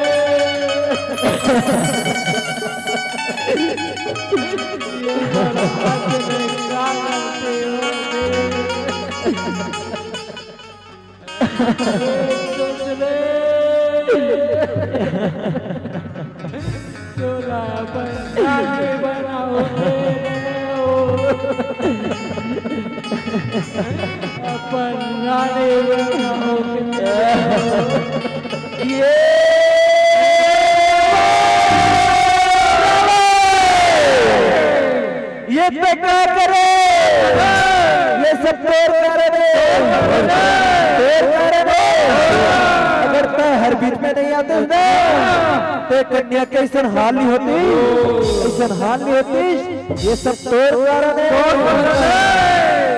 ये बर्बाद में क्या करते हो? सोच ले। चोला पंजाबी बनाओ रे। अपन रानी बनाओ रे। ये, ये तो का करे? ये सब तोर कारण हे। तोर कारण हे। अगर तैं हर बीच में नहीं आते ना, तो कन्या के अइसन हाल नहीं होतिस, अइसन हाल नहीं होतिस। ये सब तोर कारण हे।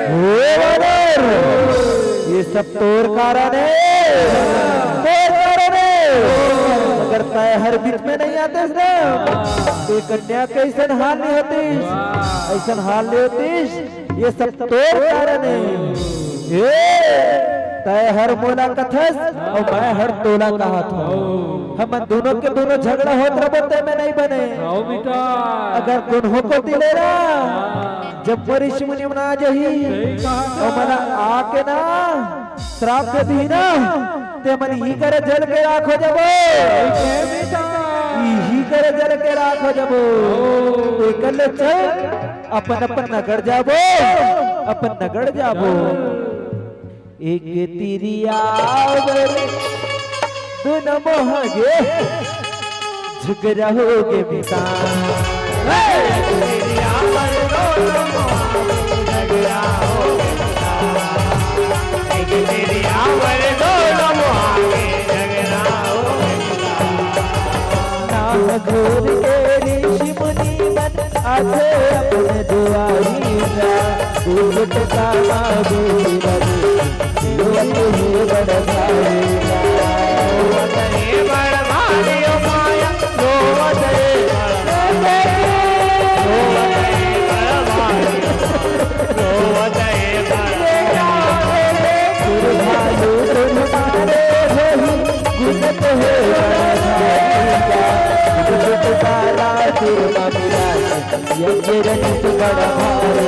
हे वानर, ये सब तोर कारण हे, तोर कारण हे। अगर तैं हर बीच में नहीं आते ना, तो कन्या के अइसन हाल नहीं होतिस, अइसन हाल नहीं होतिस। ये सब तोर कारण हे। ए, तैं हर मोला कथस अउ मैं हर तोला कहत हंव। हमन दोनों के दोनों झगड़ा होत रहिबो, तैं मैं नहीं बने। हव बेटा। अगर कोनो कोती ले ना, जब ऋषि मुनि मन आ जाही, सही कहा। अउ मन आके ना, श्राप दे दिही ना, तैं मन इही करा जल के राख हो जाबो। इही करा जल के राख हो जाबो। ओ। एकर ले चल, अपन अपन नगर जाबो, अपन नगर जाबो। एक तिरिया बर दुनो मोहा गे, झगड़ा हो गे मितान। हे! नाम घोर के ऋषि मुनि मन आथे अपन दुआरी ला, दू गुटका मांगे ला, रोवत हे बड़ भारी ला। रोवत हे बड़ भारी ओ माया, रोवत हे बड़ भारी, रोवत हे बड़ भारी, रोवत हे बड़ भारी। गुरु भालू गुरु मारे होही, गुजत हे बड़ भारी ला, गुजत तारा गुरु मामिला। यज्ञ रचित बड़ भारी।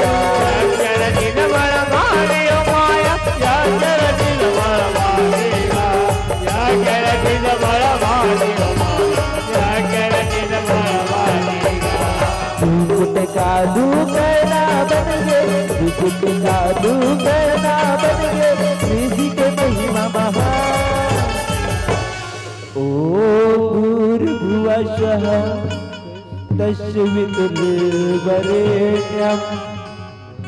यज्ञ रचित बड़ भारी ओ माया, यज्ञ रचित बड़ भारी। यज्ञ रचित बड़ भारी ओ माया, यज्ञ रचित बड़ भारी। दू गुटका दू पैना बन गे, दू गुटका दू पैना बन गे, कृषि के महिमा महान। ॐ भूर्भुवः स्वः तस्सवितुर्वरेण्यं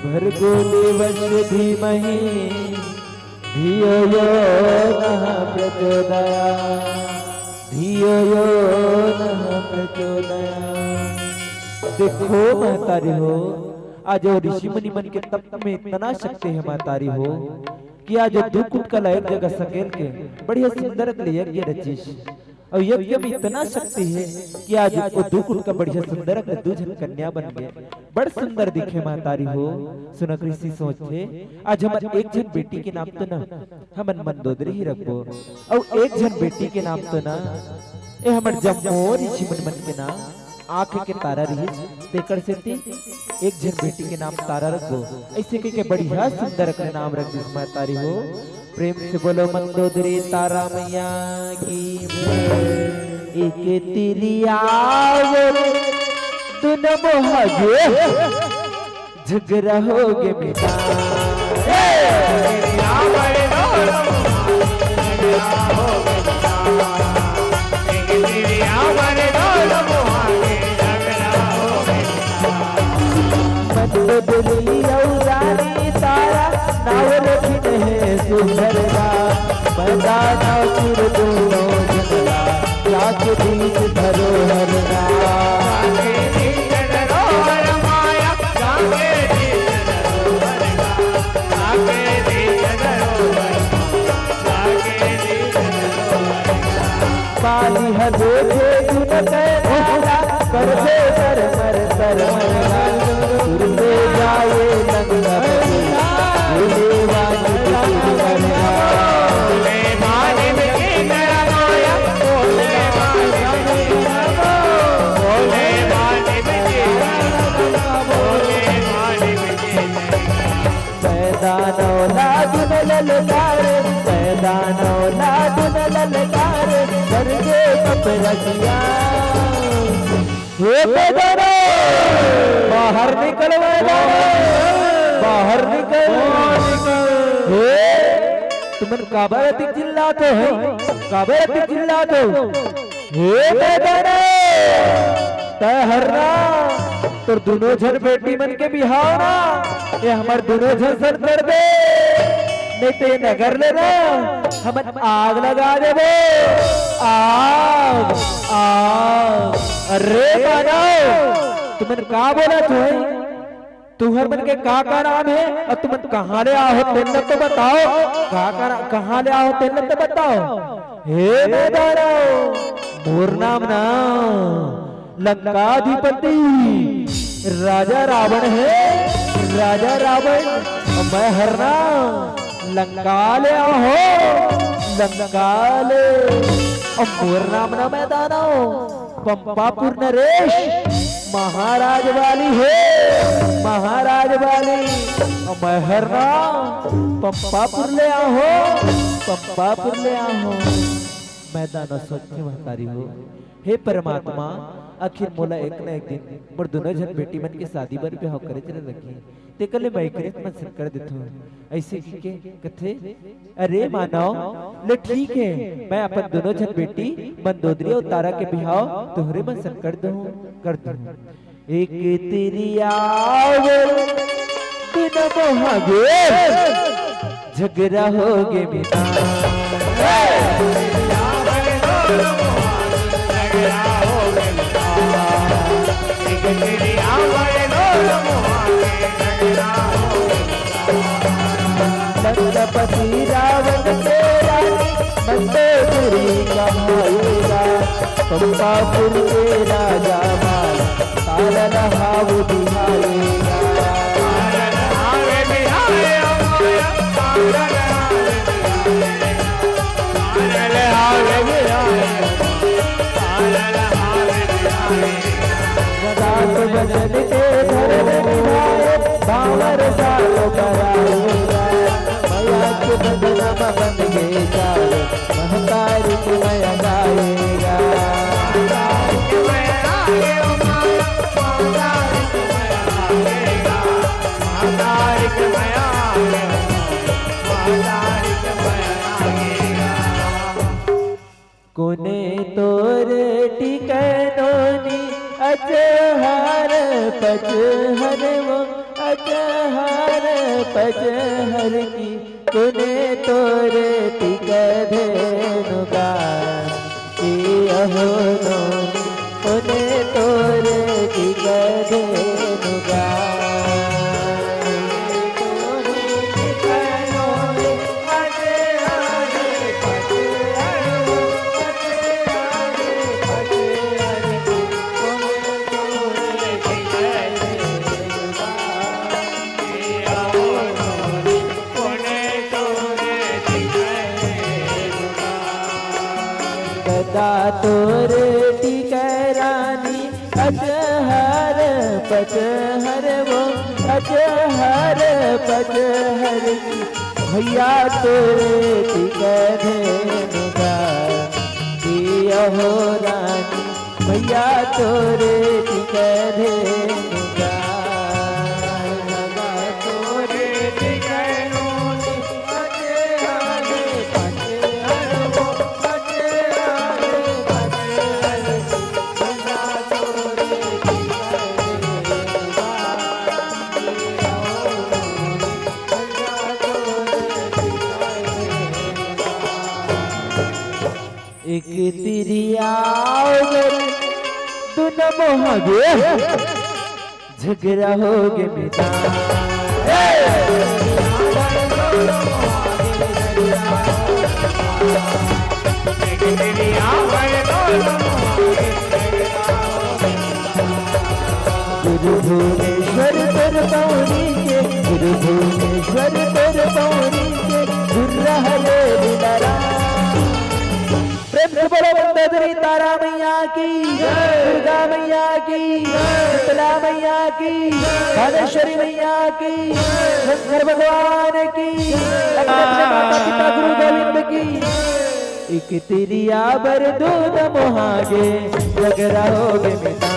भर्गो देवस्य धीमहि धियो यो नः प्रचोदयात्, धियो यो नः प्रचोदयात्। देखो महतारी हो, आज वो ऋषि मुनि मन के तप में इतना शक्ति है महतारी हो, कि आज दू कुटका ला एक जगह सकेल के बढ़िया सुंदर ले यज्ञ रचिस। अउ यज्ञ में इतना शक्ति है कि आज वो दू कुटका बढ़िया सुंदर ले दू झन कन्या बन गे। बड़ सुंदर दिखे महतारी हो। सुनक ऋषि सोचथे, आज हमर एक झन बेटी के नाम तो ना हमन मंदोदरी ही रखबो, अउ एक झन बेटी के नाम तो ना ए हमर जम्मो ऋषि मुनि मन के नाम आँख के तारा रिहिस, तेकर सेती एक झन बेटी के नाम तारा रखबो। अइसे कहिके बढ़िया सुंदर अकन नाम रख दिस महतारी हो। प्रेम से बोलो मंदोदरी तारा मैया की। एक तिरियावर दुनो मोहागे झगरा होगे बेटा। मंदोदरी अउ रानी तारा, नाव रखिन हे सुंदर ला। मैदान पुर दुनो झन ला, जाके बीच धरोहर ला। पाली ह देखे गुन कैला, करबे कर मर कर मरला। सुर ले जाए लंगड़ा पति, भोले वाली बिटिया बनला। पैदा नौ लाख में ललकारे, पैदा नौ लाख में ललकारे, कर दे कप रखिया। हे पैदा नौ, बाहर निकल मैदान, बाहर निकल। हे, तुमन काबर अतिक चिल्लात हो, काबर अतिक चिल्लात हो? हे मैदान, तै हरना, तोर दुनो झन बेटी मन के बिहाव ना, ये हमर दुनो झन सन कर दे, नहीं तो ये नगर ले ना हमन आग लगा देबो। आग, आग। अरे मानव, तुमन का बोलत हो? तुहर मन के का का नाम हे अउ तुमन कहाँ ले आहो तेन ल तो बताओ। का का ना-, कहाँ ले आहो तेन ल तो बताओ। हे मैदानव, मोर नाम ना लंकाधिपति राजा रावण हे, राजा रावण। मैं हरना लंका ले आहो, लंका ले। अउ मोर नाम ना मैदानव पंपापुर नरेश महाराज वाली हे, महाराज वाली। अउ मैं हरना पंपापुर ले आहो, पंपापुर ले आहो। मैदानव सोचथे महतारी हो, हे परमात्मा, आखिर मोला एक न एक दिन मोर दुनो झन बेटी मन के शादी बर बिहाव करे चले रखी, तेकर ले मैं एकरे मन सन कर देथों। अइसे कहिके कथे, अरे मानव, ले ठीक हे, मैं अपन दुनो झन बेटी मंदोदरी अउ तारा के बिहाव तोहरे मन सन कर दूँ, कर दूँ। एक तिरियावर दिन मोहागे झगड़ा होगे बेटा। एक तिरियावर दिन मोहागे झगड़ा होगे बेटा। एक तिरियावर चंपापुर के राजा माला, तारा लहाव बिहारेगा। तारा लहाव बिहारेगा, माया, तारा लहाव बिहारेगा। तारा लहाव बिहारेगा, तारा लहाव बिहारेगा। रात बदन के धरन निभाए, भांवर सालो कराएगा। मया के बदन म बन गे चारो, महतारी के मया गाएगा। कोने तोर टिकनोनी अचहर पचहर वो अचहर पचहर की कोने तोर टिक धेनुगा कि अहो नोनी कोने तोर टिक धेनुगा। ददा तोर टिकरानी अचहर पचहर वो अचहर पचहर की भैया तोरे टिक धेनुगा कि अहो रानी भैया तोरे टिक धेनुगा। एक तिरिया दुनो मोहा गे झगड़ा हो गे बेटा। गुरु भुवनेश्वर तोर पौरी के, गुरु भुवनेश्वर तोर पौरी के, गुरु रहले बिलरा। प्रेम से बोलो मंदोदरी तारा मैया की, दुर्गा मैया की, शीतला मैया की, बालेश्वरी मैया की, शंकर भगवान की, अपने अपने माता पिता गुरु गोविंद की। एक तिरिया बर दूध मोहागे, झगड़ा हो गे बेटा।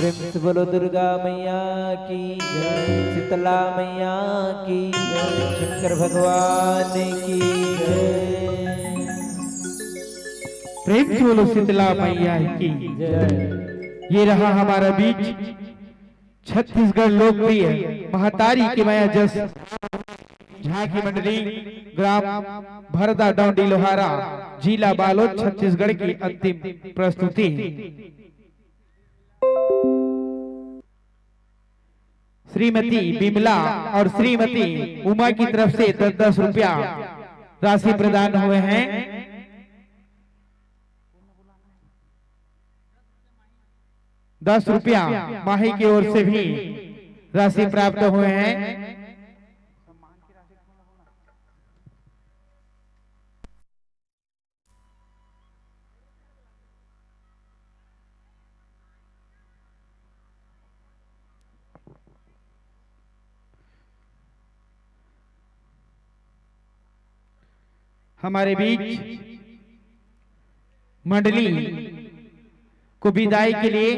प्रेम से बोलो दुर्गा मैया की जय, शीतला मैया की जय, शंकर भगवान की जय। प्रेम से बोलो शीतला मैया की जय। ये रहा हमारा बीच छत्तीसगढ़ लोकप्रिय महतारी के मया जस झांकी मंडली, ग्राम भरदा डौंडी लोहारा, जिला बालोद, छत्तीसगढ़ की अंतिम प्रस्तुति। श्रीमती बिमला और श्रीमती उमा की तरफ से दस दस रुपया राशि प्रदान हुए हैं। दस रुपया माही की ओर से भी राशि प्राप्त हुए हैं। हमारे बीच मंडली को विदाई के लिए